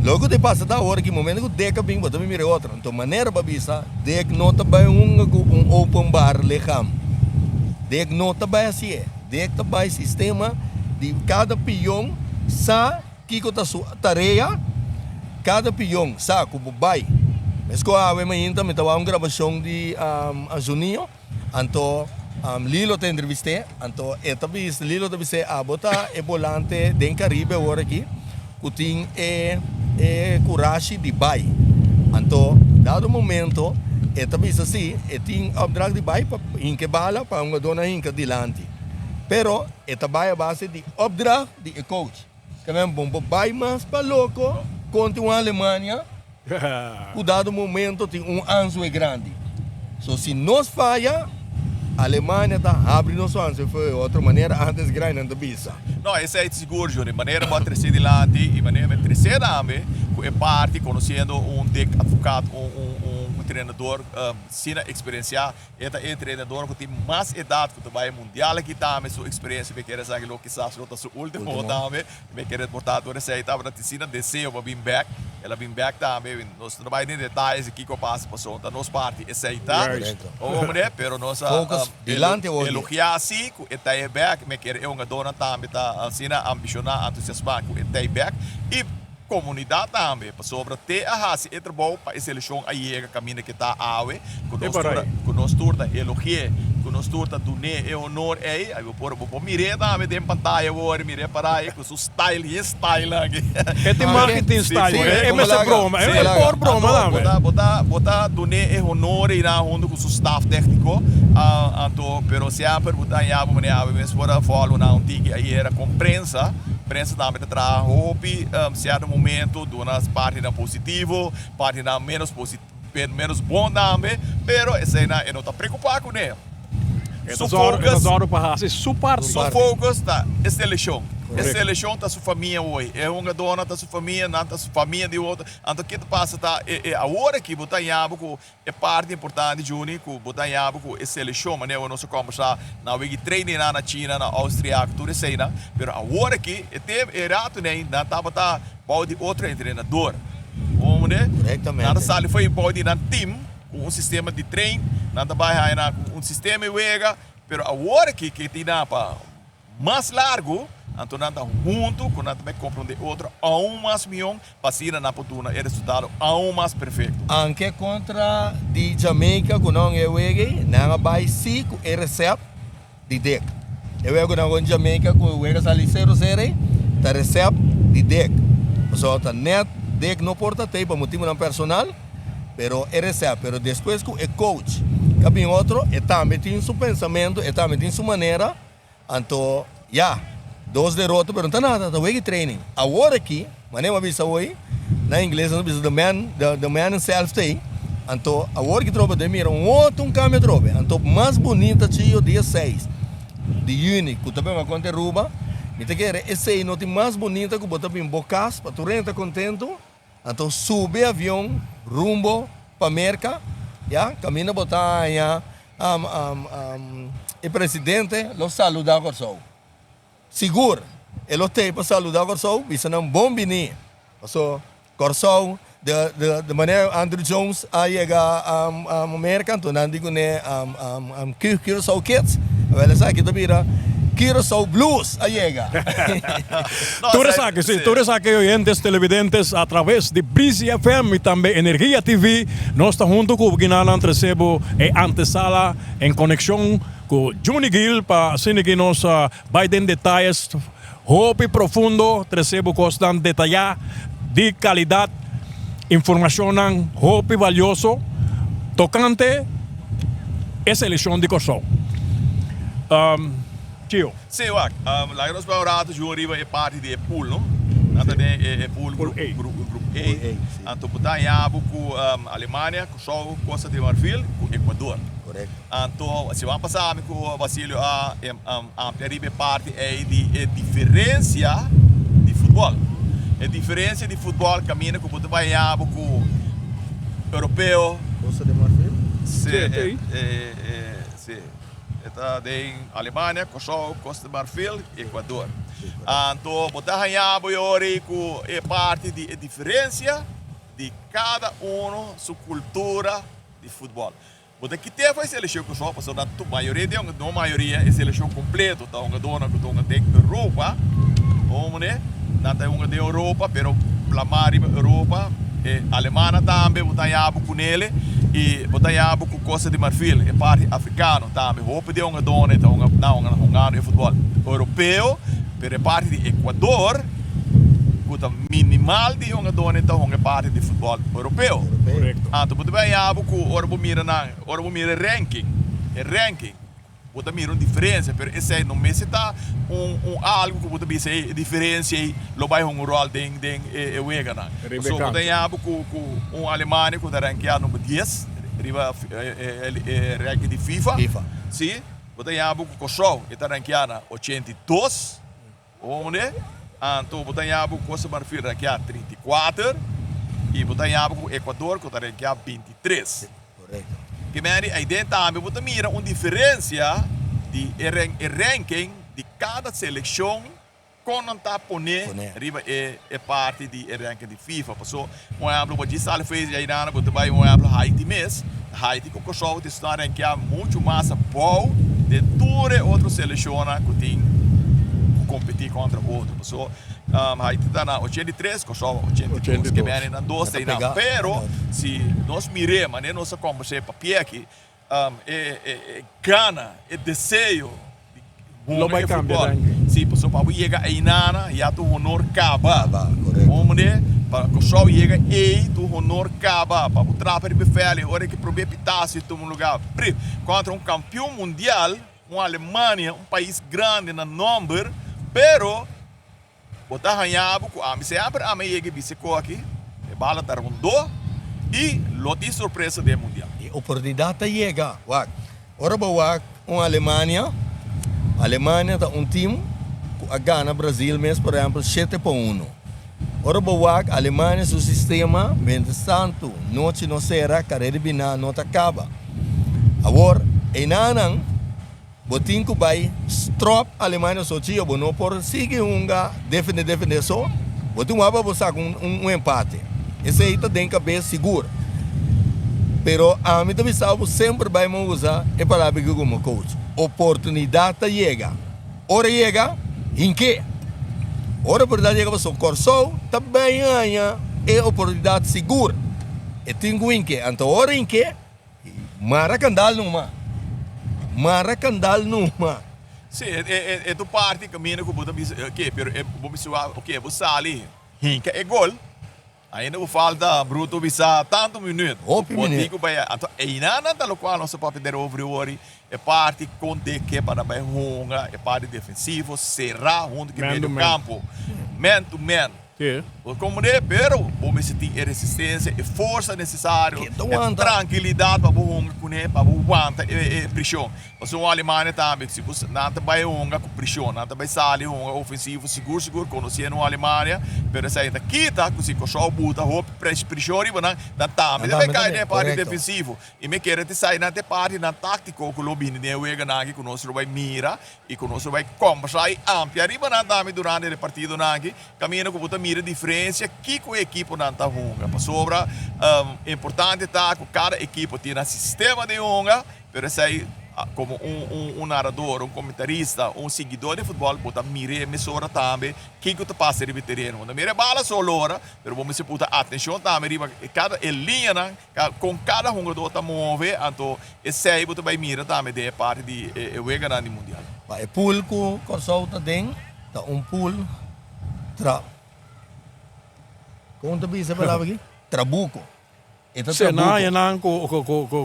Loke ku ta pasa ta awor aki momento ku Dick a bin bo ta bin mira e otro. Anto manera bo a bisa Dick no ta bai hunga ku un openbaar lichaam. Dick no ta bai hasié. Dick ta bai sistema di kada pion sa. Kiko ta su tarea? Kada pion sa ku bo bai. Meskos awe mainta mi ta wak un grabashon di Anzunio, anto Lilo ta entrevist'é, anto e ta bisa, Lilo ta bis'é, abo ta e bolante den Karibe awor aki ku tin e e kurashi di bai. Anto dado momento e ta bisa si e tin opdracht di bai pa hinka e bala pa hungadónan hinka dilanti, pero e ta bai a base di opdracht di e coach. Kamen bon bo bai mas pa loko kontra un Alemania ku dado momento tin un anzue grandi. So si nos faya, Alemania ta habri nos anzue fo'i otro manera antes grainan ta bisa. No, esei ta sigur, Juni. Manera bo a trese dilanti i manera mi a trese tambe, ku ku e parti konosiendo un Dick Advocaat un un un entrenador asina eksperensiá e ta e entrenador ku tin mas edat ku ta bai e mundial aki tambe su eksperensia mi kere esaki lo kisas lo ta su ultimo tambe mi kere por ta tur esei tabata tin asina deseo pa bin bek el a bin bek tambe nos no ta bai den detayes di kiko a pasa pasobra ta nos parti esei ta hombre pero nos a elogiá si ku e ta e bek mi kere e hungadornan tambe ta asina ambishoná entusiasmá ku e ta e bek i komunidat tambe pasobra te a hasi e trabou pa e selekshon a yega kaminda ke ta awe ku nos tur ta ku nos tur ta elogi'é ku nos tur ta dun'é e honor ei ai bo por bo por mir'é tambe den pantaya awor mir'é para ei ku su style his style aki E tin marketing style e mester broma e por broma tambe. Bo ta bo ta bo ta dun'é e honor einan hunto ku su staff tekniko anto pero semper bo ta haña bo manera awe mes por a follow nan un tiki ayera kon prensa. Prensa tambe ta traha hopi sierto momento, duna partinan positivo, partinan menos menos bon tambe, pero eseinan e no ta preocupa cune. Su focus, e ta zorg pa haci su parti. Su focus ta e seleccion. E seleccion ta su famia hoy. E hungadornan ta su famia, nan ta su famia di otro. Anto ke ta pasa ta e awor aki bo ta haña bo cu E parti importante Juni ku bo ta haña bo ku e selekshon manera ku nos a kombersá na wiki treiningnan na China, na Austria ku tur eseinan, pero awor aki e tem e ratonan nan tabata bou di otro entrenador. Hombre, nan ta sali fo'i bou di nan team ku un sistema di train, nan ta bai haña nan ku un sistema di wega, pero awor aki ke tin nan pa Mas largu, anto nan ta huntu ku nan ta bai komprondé otro aun mas mion pa asina nan por duna e resultado aun mas perfekto. Anke kontra di Jamaica ku nan e wega ei, nan a bai si ku e resèpt di Dick. E wega ku nan kon Jamaica ku e wega sali sero sero ei, ta resèpt di Dick. Pasobra ta nèt Dick no por ta tei pa motibunan personal, Pero e resèpt, pero despues ku e coach ka bin otro, e tambe tin su pensamentu, e tambe tin su manera. Anto, ya, dos derota, pero no ta nada, ta wega e training. Awor aki, manera mi a bisa awor, na ingles nos a bisa the man, the, the man himself ta ei. Anto, awor ki trobe ta mira un otro un cambio atrobe. Anto, mas bunita chio dia seis di juni ku ta bin a konta Aruba, mi ta kere esei no tin mas bunita ku bo ta bin bo kas pa tur hende ta kontentu. Anto subi avion rumbo pa Merca, ya, caminda bo ta haña e presidente lo saluda Corsou. Sigur e lo tey pa saluda Corsou, bisa nan bon bini. Paso Corsou, de de manera Andrew Jones a yega Merca, anto nan di cune Curaçao Kids, awel esaki ta bira Curaçao Blues a yega. Tur esaki, sí, tur esaki oyentes, televidentes a traves di Breezy FM y tambe Energia TV, nos ta hunto cu Guinana trece bo e antesala en conexion cu Juni Gil pa asina ki nos bay den detayes hopi profundo, trece bo cosnan detaya di calidad, informacionnan hopi valioso tocante e seleccion di Corsou. Chio. Sí, wak. Laga nos bai un rato djun riba e parti di e pool, no? Nan ta den e pool grup A. Grup A. Anto bo ta haña bo ku Alemania, Kòrsou, Kosta di Marfil ku Ekuador. Anto siman pasá mi ku Basilio a amplia riba e parti ei di e diferensia di futbòl. E diferensia di futbòl kaminda ku bo ta bai haña bo ku europeo. Kosta di Marfil? Sí, sí. E ta den Alemania, Kòrsou, Kosta di Marfil, Ekuador. Anto bo ta haña bo yori ku e parti di e diferensia di kada uno su kultura di futbòl. Bo ta kit'é for e selekshon Kòrsou pasobra nan tur mayoria di no mayoria e selekshon kompleto ta hungadónan ku ta hunga den Europa. Hombre, nan ta hunga den Europa pero plamá riba Europa. E Alemana tambe bo ta haña bo ku nele i bo ta haña bo ku Costa di Marfil, e parti afrikano tambe. Hopi di e hungadónan ta hunga nan hunga hungando e futbòl europeo, pero e parti di Ecuador ku ta minimal di e hungadónan ta hunga e parti di futbòl europeo. Anto bo ta bai haña bo ku ora bo mira nan, ora bo mira e ranking, e ranking. Bo ta mira un diferencia, pero esey no mester ta un un algo cu bo ta bisa ey e diferencia ey lo bay hunga un rol den den e weganan. Pasobra bo ta yabu cu cu un Alemania cu ta rankea number dies riba e ranking di FIFA, si, bo ta yabu cu Kòrsou e ta rankea na 82, Onde? Anto bo ta yabu Costa Marfil rankea 34. I bo ta haña ku Ecuador ku ta renkeá 23. Korekto. Ke meri aiden tambe bo ta mira un diferensia di e e ranking di kada selekshon kon nan ta pone riba e e parti di e ranking di FIFA. Paso un ehemplo bo djis sali fees di ainana bo ta bai un ehemplo Haiti mes, Haiti ku Kòrsou ta esnan rankeá muchu mas abou den tur e otro selekshonnan ku tin ku kompetí kontra otro. Paso Haiti ta na 83, Kòrsou 82. Ke meri nan dos ta einan. Pero si nos mir'é manera nos a kombers'é papia aki, e gana, e deseo di hunga e futbòl. Si, pasobra pa bo yega einana ya tur honor kaba. Hombre, pa Kòrsou yega ei tur honor kaba. Pa bo trapa riba e vèldi ora ke promé pitazo tuma un lugá prif kontra un kampion mundial, un Alemania, un pais grandi na nòmber, pero Bo ta haña bo ku ami semper ami a yega e bisa ku aki e bala ta rondó i lo tin sorpresa den e mundial. E oportunidat ta yega. Wak, ora bo wak un Alemania, Alemania ta un team ku a gana Brazil mes por ehempel shete pa uno. Ora bo wak Alemania su sistema, mientras tanto nochi no sera, karera biná no ta kaba. Awor, einanan. Bo tin ku bai strop Alemania so chio bo no por sigui hunga defende defende so bo tin wak pa bo saka un empate esei ta den kabes sigur pero ami ta bisa bo semper bai mo usa e palabra aki komo coach oportunidat ta yega ora yega hink'e ora oportunidat yega pasobra Kòrsou ta bai haña e oportunidat sigur e tin ku hink'e anto ora hink'e. Mara kandal numa. Mara kandal numa. Sí, e, e, e tu parti kaminda ku bo ta bisa, oke, pero e, bo bisa wak, oke, bo sali hinka e gol, ainda bo falta bruto bisa tantu minuut. Hopi Bo minuut. tin ku bai, anto einan nan ta lokual nos a papia derover wori, e parti kon de ke pa nan bai hunga, e parti defensivo, será huntu ku e Man to medio man. kampo, man to man. Sí. Bo komprendé? Pero bo mester tin e resistencia, e forsa necesario, Ke ta e wanta. trankilidad pa bo hunga kuné, pa bo wanta e e preshon. Pasobra un Alemania tambe, si bo nan ta bai hunga ku preshon, nan ta bai sali hunga ofensivo sigur sigur, konosiendo un Alemania, pero esei ta kita ku si Kòrsou buta hopi preshon riba nan, nan tambe Nan ta bai tambe kai ta den e bai, parti korekto. defensivo. I mi kere ta esei nan ta e partinan táktiko ku lo bini den e weganan aki ku nos lo bai mira. I ku nos lo bai kombersá i amplia riba nan tambe durante e partidonan aki, kaminda ku bo ta mira diferensia kiko e ekiponan ta hunga. Pasobra importante ta ku kada ekipo tin nan sistema di hunga, pero esei komo un un narador, un komentarista, un siguidó di futbòl bo ta mir'é mesora tambe kiko ta pasa riba e tereno. Bo ta mira e bala solo ora, pero bo mester puta atenshon tambe riba kada e liñanan Kon kada hungadó ta move, anto esei bo ta bai mira tambe den e parti di e weganan di mundial. Pa e pool ku Kòrsou ta den ta un pool tra kon ta bisa e palabra aki? Trabuko. E ta Se nan trabuko. haña nan ku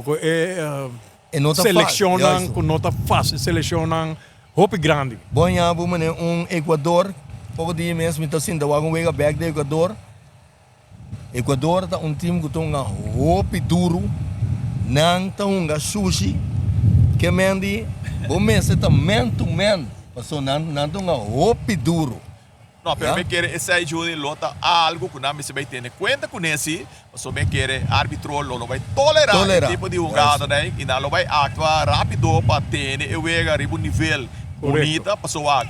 ku e E no ta fásil, selekshonnan juistu. ku no ta fásil, selekshonnan hopi grandi. Bo haña bo manera un Ecuador, poko dia mes mi ta sinta wak un wega bèk di Ecuador. Ecuador ta un team cu ta hunga hopi duro, nan ta hunga sushi, ke men di bo mester ta man to man, paso nan nan ta hunga hopi duro. No, pero Ya. mi kere esei Judy lo ta algo cu nan mester bay tene cuenta cune si, pasobra mi kere arbitro lo no bay tolera e Tolera, tipo di juist. hungadanan y nan lo bay actua rapido pa tene e wega riba un nivel Correcto. bunita, pasobra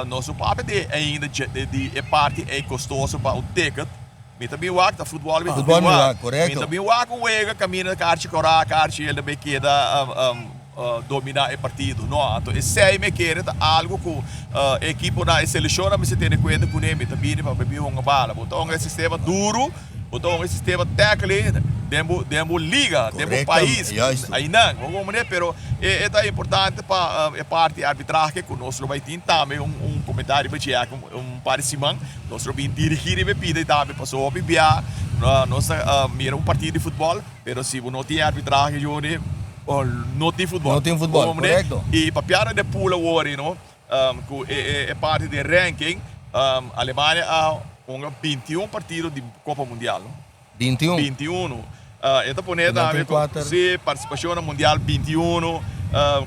Nos no papia di ainda di e parti ei kostoso pa un ticket. Mi ta bin wak, ta futbòl mi ta bin wak. Mi ta bin wak un wega kaminda karchi kòrá, karchi el ta bin keda dominá e partido. No, anto esei mi kere ta algu ku e ekiponan, e selekshonnan mester tene kuenta kuné. Mi ta bini pa mi bin hunga bala. Bo ta hunga e sistema duru. Bo ta un sistema tackling den bo den bo liga, den bo pais, ainan, bo comprende? Pero e ta importante pa e parti arbitrahe ku nos lo bai tin tambe un un komentario riba dje aki un par di siman. Nos lo bin dirigi riba e pida i tambe pasobra hopi bia nos ta mira un partido di futbòl, pero si bo no tin arbitrahe Juni no tin futbòl. No tin futbòl, korekto. I papia den pool awor, you know, Ku e parti den ranking, Alemania a hunga 21 partido di Kopa Mundial. 21? 21. E ta pone tambe ku si partisipashon na Mundial 21,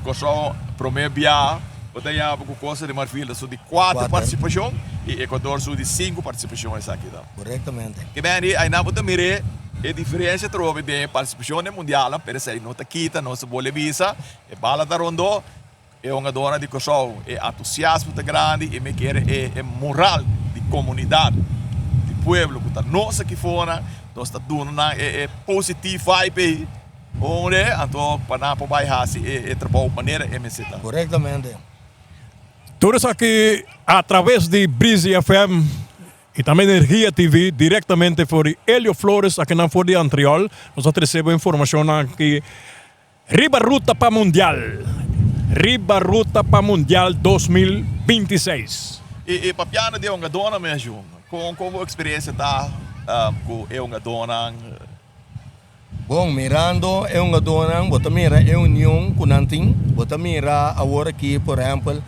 Kòrsou promé bia, bo ta yama ku Kosta di Marfil ta su di kuater partisipashon. I Ecuador su di sinku partisipashon esaki ta. Korektamente. Ke Benny, ainan bo ta mir'é e diferensia trobe den e partisipashon den mundialnan, pero esei no ta kita, nos ta bole bisa, e bala ta rondó, e hungadónan di Kòrsou, e entusiasmo ta grandi i mi kere e e moral di komunidat, di pueblo ku ta nos aki fora, nos ta duna nan e e positive vibe ei, ora anto pa nan por bai hasi e e trabou manera e mester ta. Korektamente. Tur esaki a traves di Breezy FM y tambe Energia TV directamente for di Elio Flores akinan for di Antriol. Nos a trece bo informacionnan aki riba ruta pa Mundial, riba ruta pa Mundial 2026. Y papiando di e hungadónan mes Jun, con con bo experiencia ta cu e hungadónan? Bon, mirando e hungadónan bo ta mira e union ku nan tin. Bo ta mira awor aki por ehèmpel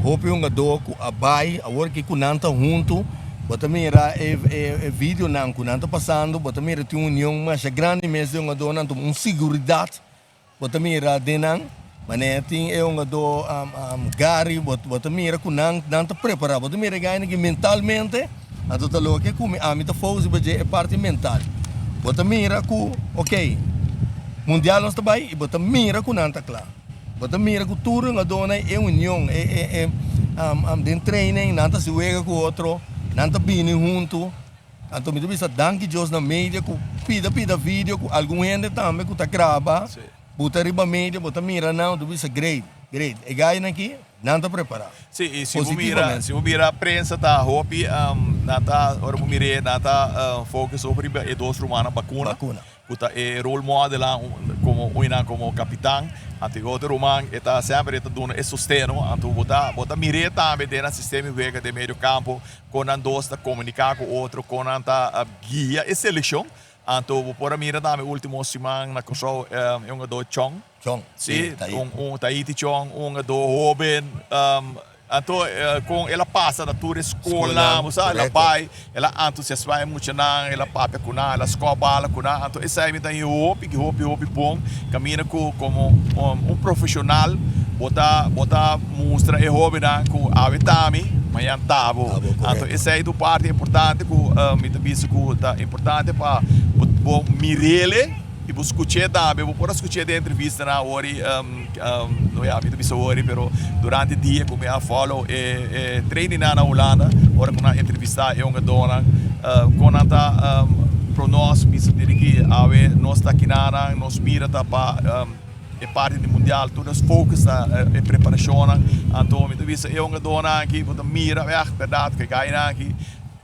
hopi hungadó ku a bai awor aki ku nan ta huntu. Bo ta mira e e videonan ku nan ta pasando, bo ta mira tin un union masha grandi mes di hungadónan, un siguridat Bo ta mira den nan manera tin e hungadó Gary, bo bo ta mira ku nan nan ta prepará. Bo ta mira e gainan ki mentalmente anto ta loke ku mi ami ta focus riba dje e parti mental. Bo ta mira ku ok mundial nos ta bai i bo ta mira ku nan ta kla. Bo ta mira ku tur hungadónan e union e e e den training nan ta hasi wega ku otro, nan ta bini huntu. Anto mi ta bisa danki Dios na media ku pida pida video ku algun hende tambe ku ta graba buta riba media bo ta mira nan bo ta bisa great great e gainan aki nan ta prepara Si i si bo mira si bo mira prensa ta hopi nan ta ora bo mir'é nan ta focus hopi riba e dos rumannan bakuna ku ta e role modelnan komo uinan komo kapitan anto e otro ruman e ta semper e ta duna e sosteno anto bo ta bo ta mir'é tambe den nan sistema di wega den medio kampo Kon nan dos ta komuniká ku otro, kon nan ta guia e selekshon. Anto bo por a mira tambe último siman na Kòrsou e hungadó Chong. Chong, sí, un un Tahiti Chong, un hungadó hóben. Anto kon el a pasa na tur e skolnan, bo sa, el a bai, el a entusiasmá e muchanan, el a papia ku nan, el a skòp bala ku nan. Anto esei mi ta haña hopi, hopi, hopi bon. Kaminda ku komo un profeshonal bo ta bo ta mustra e hóbennan ku awe ta mi, mañan ta bo. Anto esei ta un parti importante ku mi ta bisa ku ta importante pa bo mir'el i bo skuch'é tambe. Bo por a skuch'é den entrevistanan awor i no ya mi ta bisa awor pero durante dia ku mi a follow e trainingnan na Hulanda ora ku nan a entrevistá e hungadónan kon nan ta pronos bisa dirigí awe nos ta kinanan nos mira ta pa e parti di mundial tur nos focus ta e preparashonnan anto mi ta bisa e hungadónan aki bo ta mira ègt bèrdat ku e gainan aki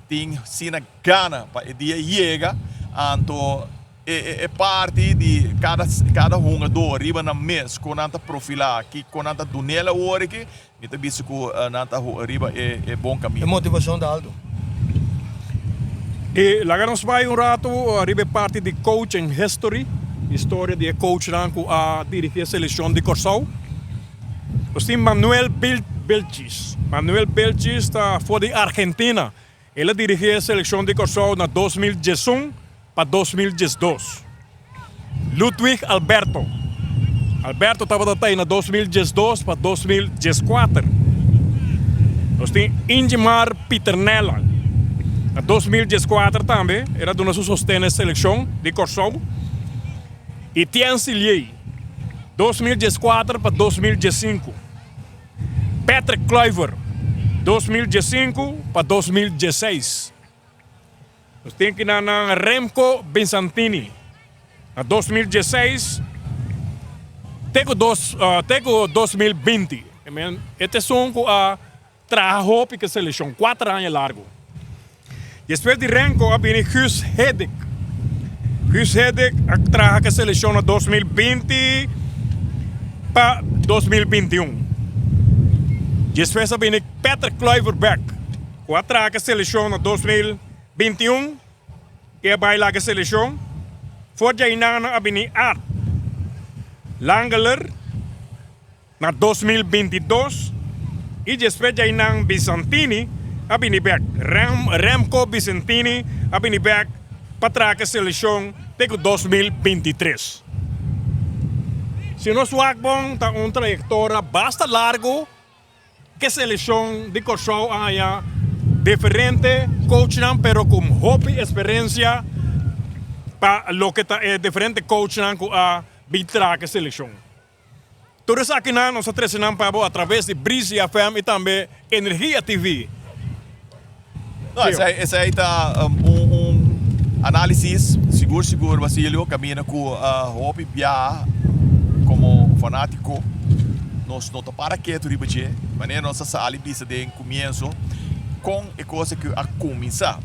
tin asina gana pa e dia yega anto E parti di kada kada hungadó riba nan mes kon nan ta profilá, kiko nan ta dun'el awor aki, mi ta bisa ku nan ta riba e bon kaminda. E motivashon ta altu. I laga nos bai un ratu riba e parti di coaching history, historia di e coachnan ku a dirigí e selekshon di Kòrsou. Nos tin Manuel Vilchis. Manuel Vilchis ta for di Argentina. El a dirigí e selekshon di Kòrsou na 2011 pa 2012. Ludwig Alberto. Alberto tabata ta ei na 2012 pa 2014. Nos tin Ingmar Pieternella. Na 2014 tambe el a duna su sosten na e selekshon di Kòrsou. Etienne Siliey, 2014 pa 2015. Patrick Kluivert, 2015 pa 2016. Nos tin ki nan nan Remco Vincentini na 2016 te ku dos te ku 2020. E ta esun ku a traha hopi ku e selekshon, kuater aña largu. Despues di Remco a bini Guus Hiddink. Guus Hiddink a traha ku e selekshon na 2020 pa 2021. Despues a bini Patrick Kluivert bek ku a traha ku e selekshon na 2021 i a bai laga e selekshon. For di einan a bini Art Langeler. Na 2022 i despues djai nan Bizantini a bini bek. Remco Bizantini a bini bek pa traha ku e selekshon te ku 2023. Si nos wak bon ta un trayektoria basta largu ku e selekshon di Kòrsou a haña. Diferente coachnan pero ku hopi eksperensia pa loke ta e diferente coachnan ku a bin traha ku e selekshon. Tur esakinan nos a trese nan pa bo atraves di Breezy FM i tambe Energia TV. No, esei, esei ta un, un análisis sigur sigur Basilio kaminda ku hopi biaha komo fanátiko nos no ta para ketu riba dje manera nos a sali bisa den kumienso kon e kos aki a kuminsá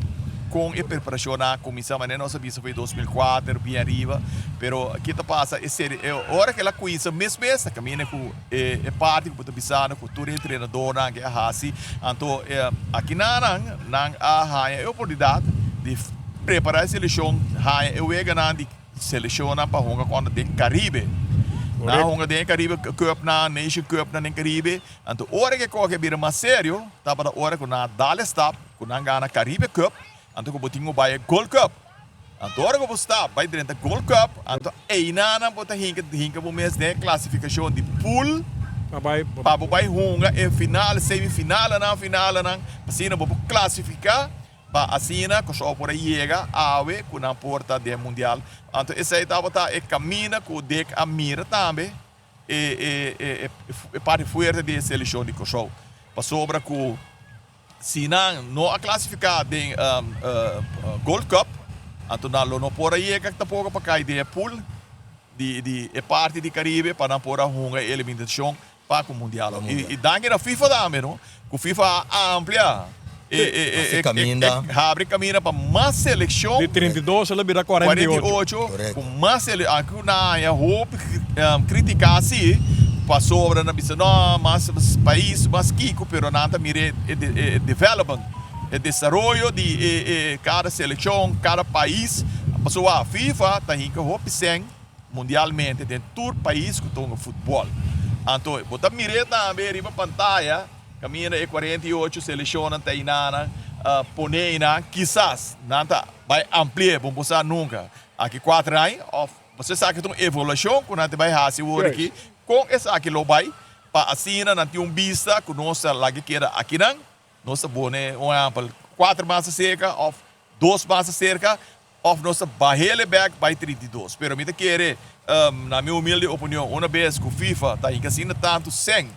kon e preparashonnan a kuminsá manera nos a bisa for di 2004 bien ariba pero ke ta pasa e seri e ora ku el a kuminsá mes mes ta kaminda ku e e parti ku bo ta bisando ku tur e entrenadornan ke a hasi anto akinanan nan a haña e oportunidat di prepará e selekshon haña e weganan di selekshonnan pa hunga kontra den Karibe nan a hunga den e Karibe Cupnan Nation Cupnan den Karibe anto ora ku e koke a bira mas serio tabata ora ku nan a dal e stap ku nan gana Karibe Cup anto ku bo tin ku bai e Gold Cup. Anto ora ku bo sta bai drenta Gold Cup, anto einanan bo ta hinka hinka bo mes den e klasifikashon di pool pa bo bai hunga e final, semifinalanan, finalanan, asina bo por klasifiká pa asina Kòrsou por a yega awe ku nan por ta den mundial. Anto esei tabata e kaminda ku Dick a mira tambe e e e e parti fuerte di e selekshon di Kòrsou. Pasobra ku Si nan no a klasifiká den Gold Cup, anto nan lo no por a yega tampoko pa kai den e pool di e parti di Karibe pa nan por a hunga e eliminashon pa ku Mundial. I danki na FIFA tambe no, ku FIFA a amplia e habri kaminda pa mas selekshon. Di 32 el a bira 48. 48, ku mas selekshon, anke ku nan haña hopi kritiká si. Pasobra nan bisa no mas pais mas kiko pero nan ta mira e development e desaroyo di e kada selekshon kada pais pasobra fifa ta hinka hopi sèn mundialmente den tur pais ku ta hunga futbòl anto bo ta mir'é tambe riba pantaya kaminda e 48 selekshonnan ta einanan pone einan kisas nan ta bai ampli'é bo no por sa nunka aki kuater aña òf Pasobra esaki ta un evaluashon ku nan ta bai hasi awor aki, kon esaki lo bai, pa asina nan tin un bista ku nos ta laga keda akinan, nos ta pone un ehèmpel kuater mas aserka òf dos mas aserka òf nos ta bah'el e bèk bai 32. Pero mi ta kere, na mi humilde opinion, una bes ku FIFA ta hinka asina tantu sèn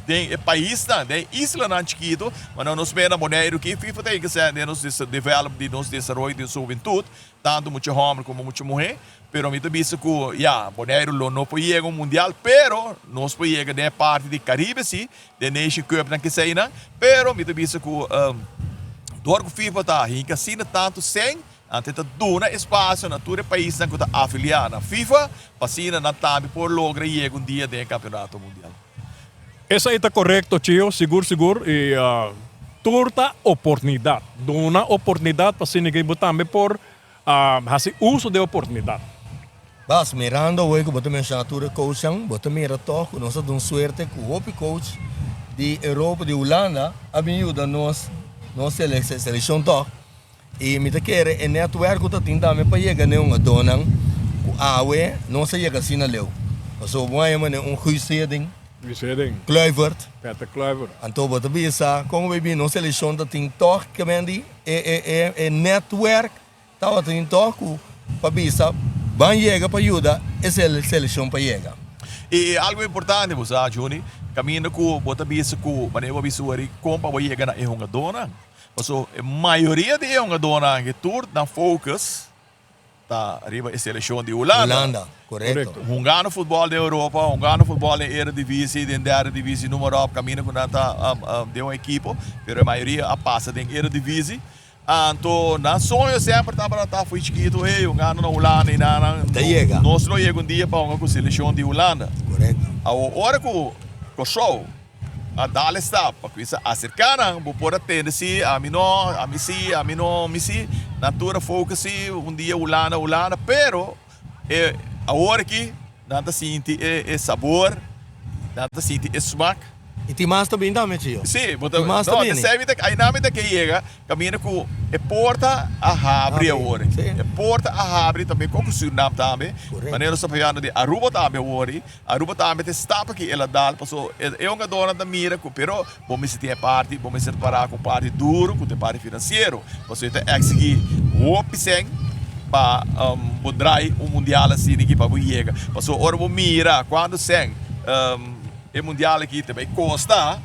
Den e paisnan, den e islanan chikitu, manera nos mira na Boneiru ki FIFA ta hinka den nos develop di nos desaroyo di nos hubentut, tantu mucha hòmber komo mucha muhé, pero mi ta bisa ku ya, Boneiru lo no por yega un mundial, pero nos por yega den e parti di Karibe si, den Nation Cupnan keseinan, pero mi ta bisa ku dor ku FIFA ta hinka asina tantu sèn, Nan ta duna espasio na tur e paisnan ku ta afiliá na FIFA pa asina nan tambe por logra yega un dia den e kampeonato mundial. Esei ta korekto Chio, sigur sigur i tur ta oportunidat. Duna oportunidat pa asina ke bo tambe por hasi uso di e oportunidat. Bas, mirando awor ku bo ta menshoná tur e coachnan, bo ta mira tòg ku nos a dun suerte ku hopi coach di Europa, di Hulanda a bin yuda nos, nos selekshon tòg. I mi ta kere e netwerk ku ta tin tambe pa yega n'e hungadónan ku awe nos a yega asina leu. Pasobra bo haña manera un Guus Hiddink, Guus Hiddink, Kluivert. Peter Kluivert. Anto bo ta bisa kon bo bin nos selekshon ta tin tòg ke men di e e e e netwerk tabata tin tòg ku pa bisa ban yega pa yuda e selekshon pa yega. I algu importante bo sa Juni, kaminda ku bo ta bisa ku manera bo a bisa wor kon pa bo yega na e hungadónan. Paso e mayoria di e hungadónan aki tur nan focus ta riba e selekshon di Hulanda. Hulanda, korekto. Hungando futbòl den Europa, hungando futbòl den Eredivisie, den derde divisie, noem maar op, kaminda ku nan ta den un ekipo, pero e mayoria a pasa den Eredivisie. Anto nan soño semper tabata ta fo'i chikitu, hey, hungando na Hulanda i nan nan Ta yega. nos lo yega un dia pa hunga ku selekshon di Hulanda. Korekto. Awor ora ku Kòrsou A dal e stap pa cuminsa acerca nan, bo por a tende si ami no, ami si, ami no, mi si. Nan tur a focus si un dia Hulanda, Hulanda, pero e awor aki nan ta sinti e sabor, nan ta sinti e smak. I tin mas ta bini tambe, Chio. Sí, bo ta, Tin mas ta no, bini. esei mi ta, ainan mi ta ke yega, kaminda ku e porta a habri Habri, awor. sí. E porta a habri tambe kon ku Surinam tambe. Korekto. Manera nos ta papiando di Aruba tambe awor, Aruba tambe ta e stap aki el a dal paso e e hungadornan ta mira ku pero bo mester tin e parti, bo mester para ku un parti duro ku ta e parti finansiero. Paso e ta eksigi hopi sèn pa bo drai un mundial asina aki pa bo yega. Paso ora bo mira kuantu sèn E mundial aki ta bay costa,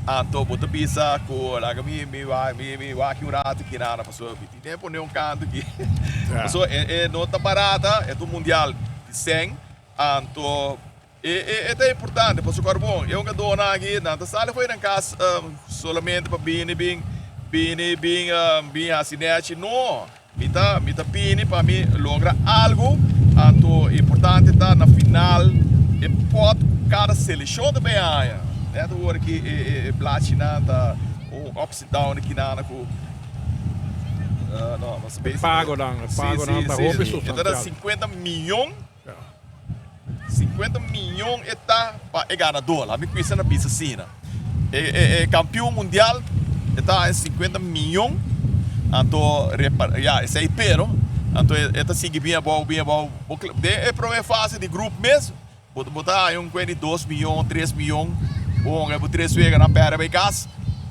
anto bo ta bisa cu laga mi mi mi mi wak un rato aki nada pasobra mi tin pone un canto aki. Pasobra e e no ta barata, e ta un mundial di cen, anto e e e ta importante pasobra carbon e hungadornan aki nan ta sali fo'i nan cas solamente pa bini bin bini bin bin haci nechi, no. Mi ta mi ta bini pa mi logra algu, anto importante ta na final e pot ku kada selekshon ta bay haña. Net awor aki e e e blachinan ta un ups and down aki nana ku no nos a E pagonan, e pagonan ta hopi E ta na sustansial. 50 miyon, 50 miyon e ta pa e ganador. Laat mi kuisa na bisa asina. E e e kampion mundial e ta haña 50 miyon anto repa ya esei pero anto e e ta sigui bien abou bien abou bo kla den e prome fase di grup mes bo bo ta haña un kuen di dos miyon tres miyon bo honga bo tres wega nan pèrdè bai kas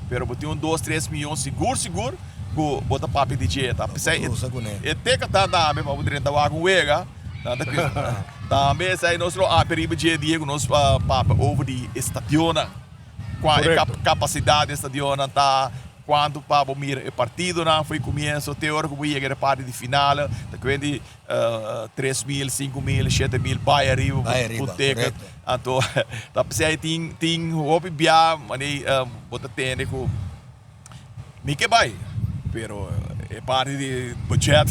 pero bo tin un dos tres miyon sigur sigur ku bo ta papia di dje ta p'esei e teka ta tambe pa bo drenta wak un wega. Nan ta kere. Tambe esei nos lo apia riba dje dia ku nos papia over di e stadionnan. Kua e kapasidat di e stadionnan ta, kuantu pa bo mira e partidonan for e kumienso te ora ku bo yega e parti di final. Ta kuen di 3000, 5000, 7000 bai ariba ku ticket. Anto ta p'esei tin tin hopi bia manera bo ta tende ku. Mi ke bai, pero e parti di budget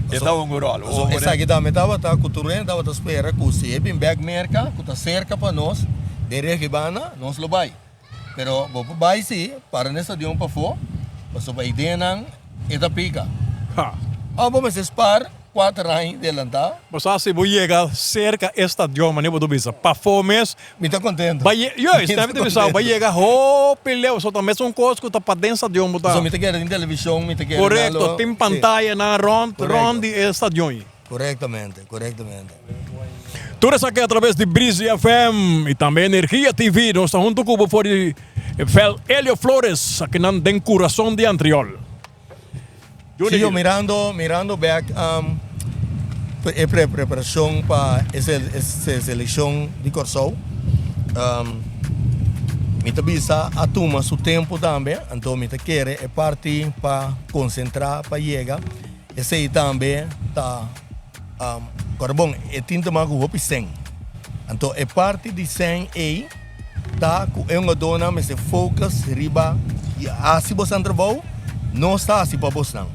e ta un rol. Paso esaki tambe tabata ku tur hende tabata spera ku si e bin bek Merka ku ta serka pa nos den Regibana nos lo bai. Pero bo por bai si para na e stadion pafó pasobra ideanan e ta pika. Òf bo mester spar Cuater aña delantá. Bo sa si bo yega cerca e stadion manera bo ta bisa pafó mes. Mi ta contento. Ba ye, juist, mi ta bisa bo yega hopi leu, so ta mesun cos cu ta paden stadion bo ta. So mi ta kere tin television, mi ta kere Correcto, nalo, tin pantayanan rond, rond di e stadion. Correctamente, correctamente. Tur esaki a traves di Breezy FM y tambe Energia TV. Nos ta hunto cu bo for di veld Elio Flores, akinan den curason di Antriol. Sí, yo mirando, mirando bek um, e pre preparacion pa e seleccion di Kòrsou, um, mi ta bisa a tuma su tempo tambe, anto mi ta kere e parti pa concentra pa yega, esey tambe ta um, kòrda bon, e tin ta mas ku hopi sèn, anto e parti di sèn ey Ta ku e hungadónan mester focus riba di hasi bosnan trabou, nos ta hasi pa bosnan.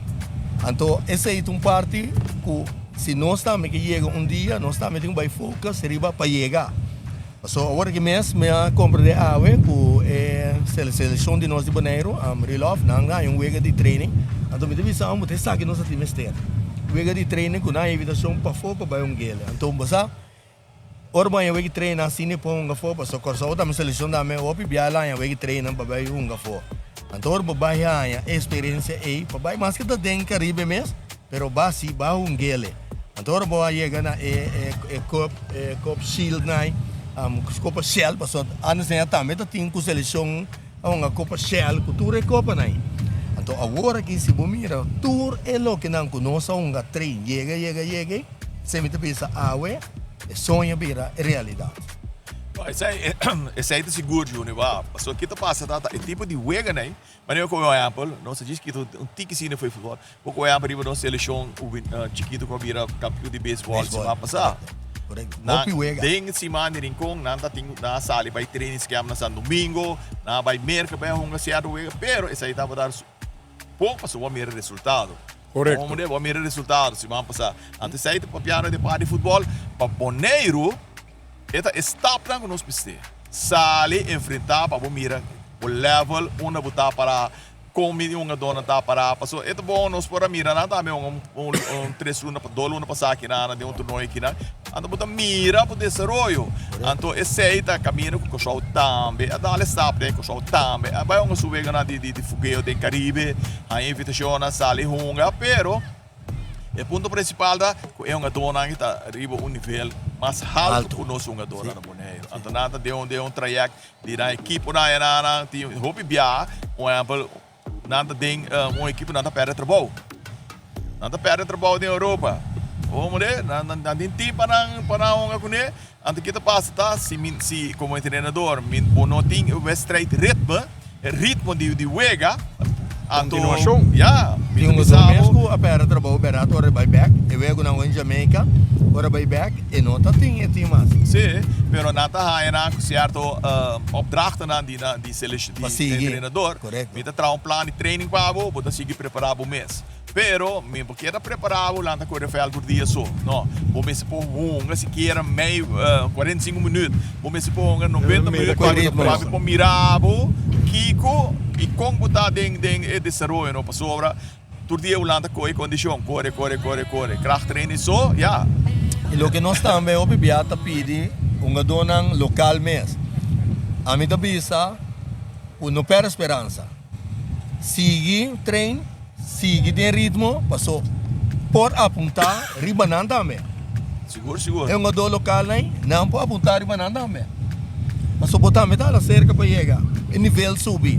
Anto esei ta un parti ku si nos tambe ke yega un dia, nos tambe tin ku bai focus riba pa yega. Pasobra awor aki mes mi a komprendé awe ku e selekshon di nos di Boneiru, Rilòf, nan haña un wega di training. Anto mi ta bisa bo ta esaki nos a tin mester. Wega di training ku nan haña invitashon pafó pa bai un gele. Anto bo sa. Ora bo haña weki train asina e por hunga afó pasobra Kòrsou tambe selekshon tambe hopi bia el haña weki train pa bai hunga afó. Anto ora bo bai haña e eksperensia ei pa bai maske ta den Karibe mes pero ba si ba hungele. Anto ora bo a yega na e e cup e cup shield nai kopa shell pasobra antes nan tambe ta tin ku selekshon a hunga kopa shell ku tur e kopanan ei. Anto awor aki si bo mira tur e lokenan ku nos a hunga train yega yega yega ei. Esei mi ta bisa awe, e soño bira e realidat. No, esei, esei ta sigur, Juni. Wou, pasobra ki ta pasa ta, ta e tipo di weganan ei, manera ku por ehèmpel, nos a djis kita un tiki sine for e futbòl, bo por ehèmpel riba nos selekshon chikitu ku a bira kampion di beisbòl siman pasá. Korekto. Hopi wega. Den siman di Rincon nan ta tin, nan a sali bai training camp na San Domingo, nan a bai Merka bai a hunga sierto wega, pero esei tabata Pon pasobra bo a mira resultado. Korekto. Hombre, bo a mira resultado siman pasá. Anto esei ta papiando di parti di futbòl. Pa Boneiru e ta e stapnan ku nos mester sali enfrentá pa bo mira bo level unda bo ta pará. Kon mi hungadónan ta pará. Pasobra e ta bon nos por a mira nan tambe un un tres luna pa dos luna pasá akinan den un torneo akinan. Anto bo ta mira bo desaroyo. Anto esei ta kaminda ku Kòrsou tambe a dal e stap den. Kòrsou tambe a bai hunga su weganan di di fugeo den Karibe, haña invitashonnan, sali hunga, pero E punto principal ta cu e hungadornan ta riba un nivel mas halto cu nos hungadornan na Boneiru. Anto nan ta den un den un trayect di nan ekiponan y nan nan tin hopi biaha, un ehempel, nan ta den un ekipo nan ta perde trabou. Nan ta perde trabou den Europa. Homo de, nan nan tin team pa nan pa nan hunga cune. Anto ki ta pasa ta si mi si como entrenador mi bo no tin e wedstrijd ritme, e ritmo di di wega, anto Continuacion. ya, mi Tin ta un bisa otro mes bo. ku a pèrdè trabou bèrdat ora e bai bèk, e wega ku nan wou in Jamaica, ora e bai bèk e no ta tin e team mas. Sí, pero nan ta haña nan ku sierto opdrachtennan di nan di selec Pa di sigui, entrenador. korekto. Mi ta traha un plan di training pa bo, bo ta sigui prepará bo mes. Pero mi bo keda prepara bo lanta kore veld tur dia so. No, bo mester por hunga sikiera mei 45 minuut. Bo mester por hunga 90 minuut pa pa mi por mira bo kiko y kon bo ta den den e desaroyo no. Pasobra tur dia bo lanta kohe kondishon, kore kore kore kore. Krachttraining so, ya. Y loke nos tambe hopi bia ta pidi hungadónan lokal mes. Ami ta bisa ku no pèrdè speransa. Sigui train, sigui den ritmo paso por apunta riba nan tambe. Sigur, sigur. E hungador local nan, nan por apunta riba nan tambe. Paso bo tambe ta ala cerca pa yega e nivel subi.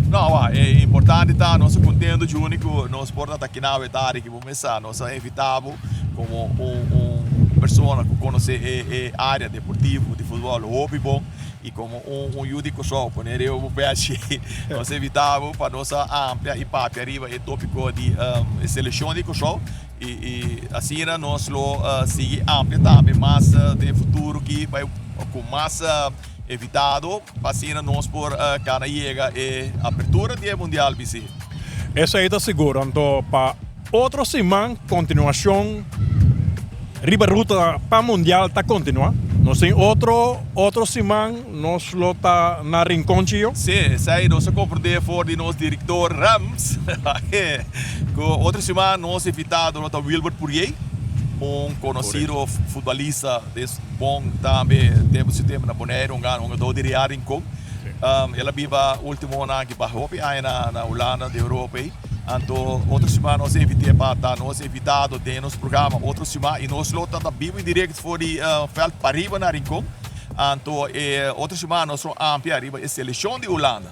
No, wa, e importante ta nos ta contento Juni cu nos por ta ta kina awe tardi ki bo mesa. Nos a invita bo como un un persona cu conoce e e area deportivo di futbol hopi bon. I komo un yu di Kòrsou, pone riba bo pèchi, nos a invitá bo pa nos a amplia i papia riba e tópiko di e selekshon di Kòrsou. I asina nos lo sigui amplia tambe mas den futuro ki bai ku mas invitado pa asina nos por kana yega e apertura di e mundial bisi. Esei ta sigur. Anto pa otro siman kontinuashon riba ruta pa mundial ta kontinuá. Nos tin otro otro siman nos lo ta na Rincon Chio. Sí, esei nos a komprendé for di nos direktor Rams ku otro siman nos invitado lo ta Wilbert Puriey, un konosido futbalista des bon tambe tempu su tempu na Boneiru, un hungadó di Real Rincon. El a biba últimonan aki pa hopi aña na Hulanda, den Europa ei. Anto otro siman nos a invit'é pa ta nos invitado den nos programa otro siman i nos lo ta ta bibu en direct for di veld pariba na Rincon. Anto e otro siman nos lo amplia riba e selekshon di Hulanda.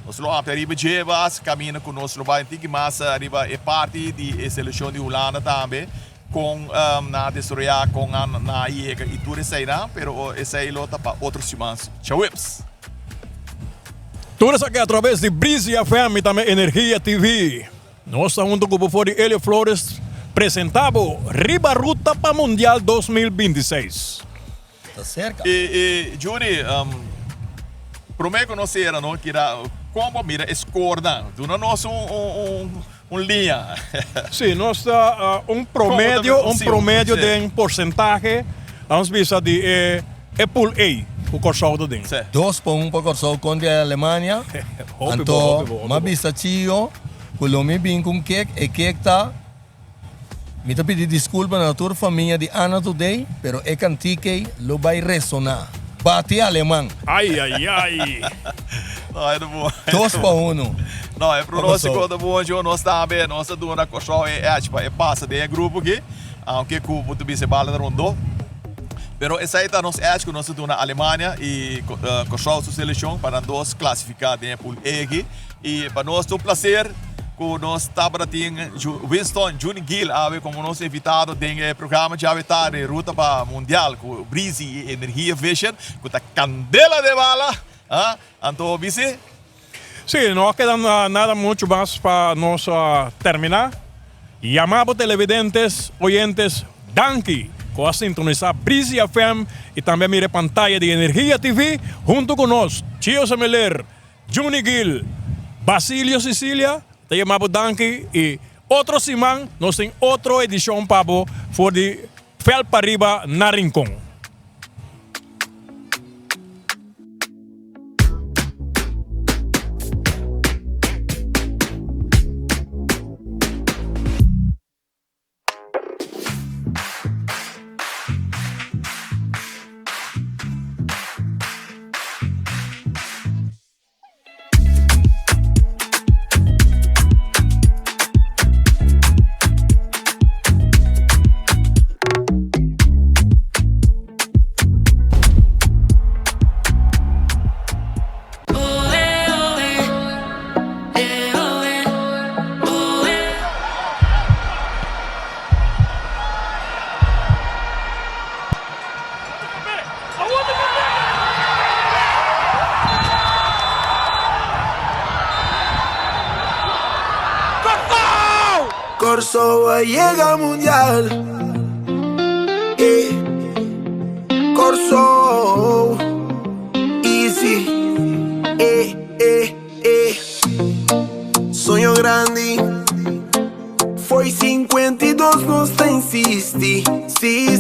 Nos lo amplia riba dje bas kaminda ku nos lo bai un tiki mas riba e parti di e selekshon di Hulanda tambe kon nan a desaroyá, kon nan a yega i tur eseinan, pero esei lo ta pa otro siman. Djaweps! Tur esaki a traves di Breezy FM y tambe Energia TV. Nos ta hunto cu bo for di Elio Flores presenta bo Riba Ruta pa Mundial 2026. Ta cerca. E e Juni, prome cu nos cera no kira con bo mira e scorenan? Duna nos un un un liña. Si, nos ta un promedio, un promedio den porcentahe, vamos bisa di e e pool A ku Kòrsou ta den. Dos pa un pa Kòrsou kontra e Alemania. Anto m'a bisa Chio ku lo mi bin ku un kek, e kek ta, mi ta pidi diskulpa na tur famia di Ana Today, pero e kantik ei lo bai resoná. Bati aleman. Ai ai ai. No, e ta bon. Dos pa uno. No, e pronóstiko ta bon, Chio. Nos tambe, nos ta duna Kòrsou e edge pa e pasa den e grupo aki, aunke ku bo ta bisa e bala ta rondó. Pero esei ta nos edge ku nos ta duna Alemania i Kòrsou su selekshon pa nan dos klasifiká den e pool E aki. I pa nos ta un plaser ku nos tabata tin Winston Juni Gil awe komo nos invitado den e programa djawe tardi Ruta pa Mundial ku Breezy i Energia Vision ku ta kandela den bala. Anto bisi? Sí, no a keda nada mucho mas pa nos termina. Yama bo televidentes, oyentes, danki ku a sintonisa Breezy FM i tambe a mira e pantaya di Energia TV huntu ku nos, Chio Semeler, Juni Gil, Basilio Sicilia ta yama bo danki i otro siman nos tin otro edishon pa bo for di Veld Pariba na Rincon. Kòrsou a yega Mundial. Kòrsou. Easy. Eh. Soño grandi. Foi 52, nos ta insistí. Si.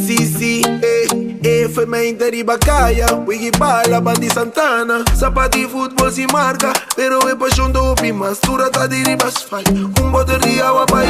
Foi mente riba kaya. Wiggy Bala, Bandi Santana. Sapato futbòl sin marka. Pero e pashon ta hopi mas. Dura ta di riba asfalt. Un bòter di awa pa.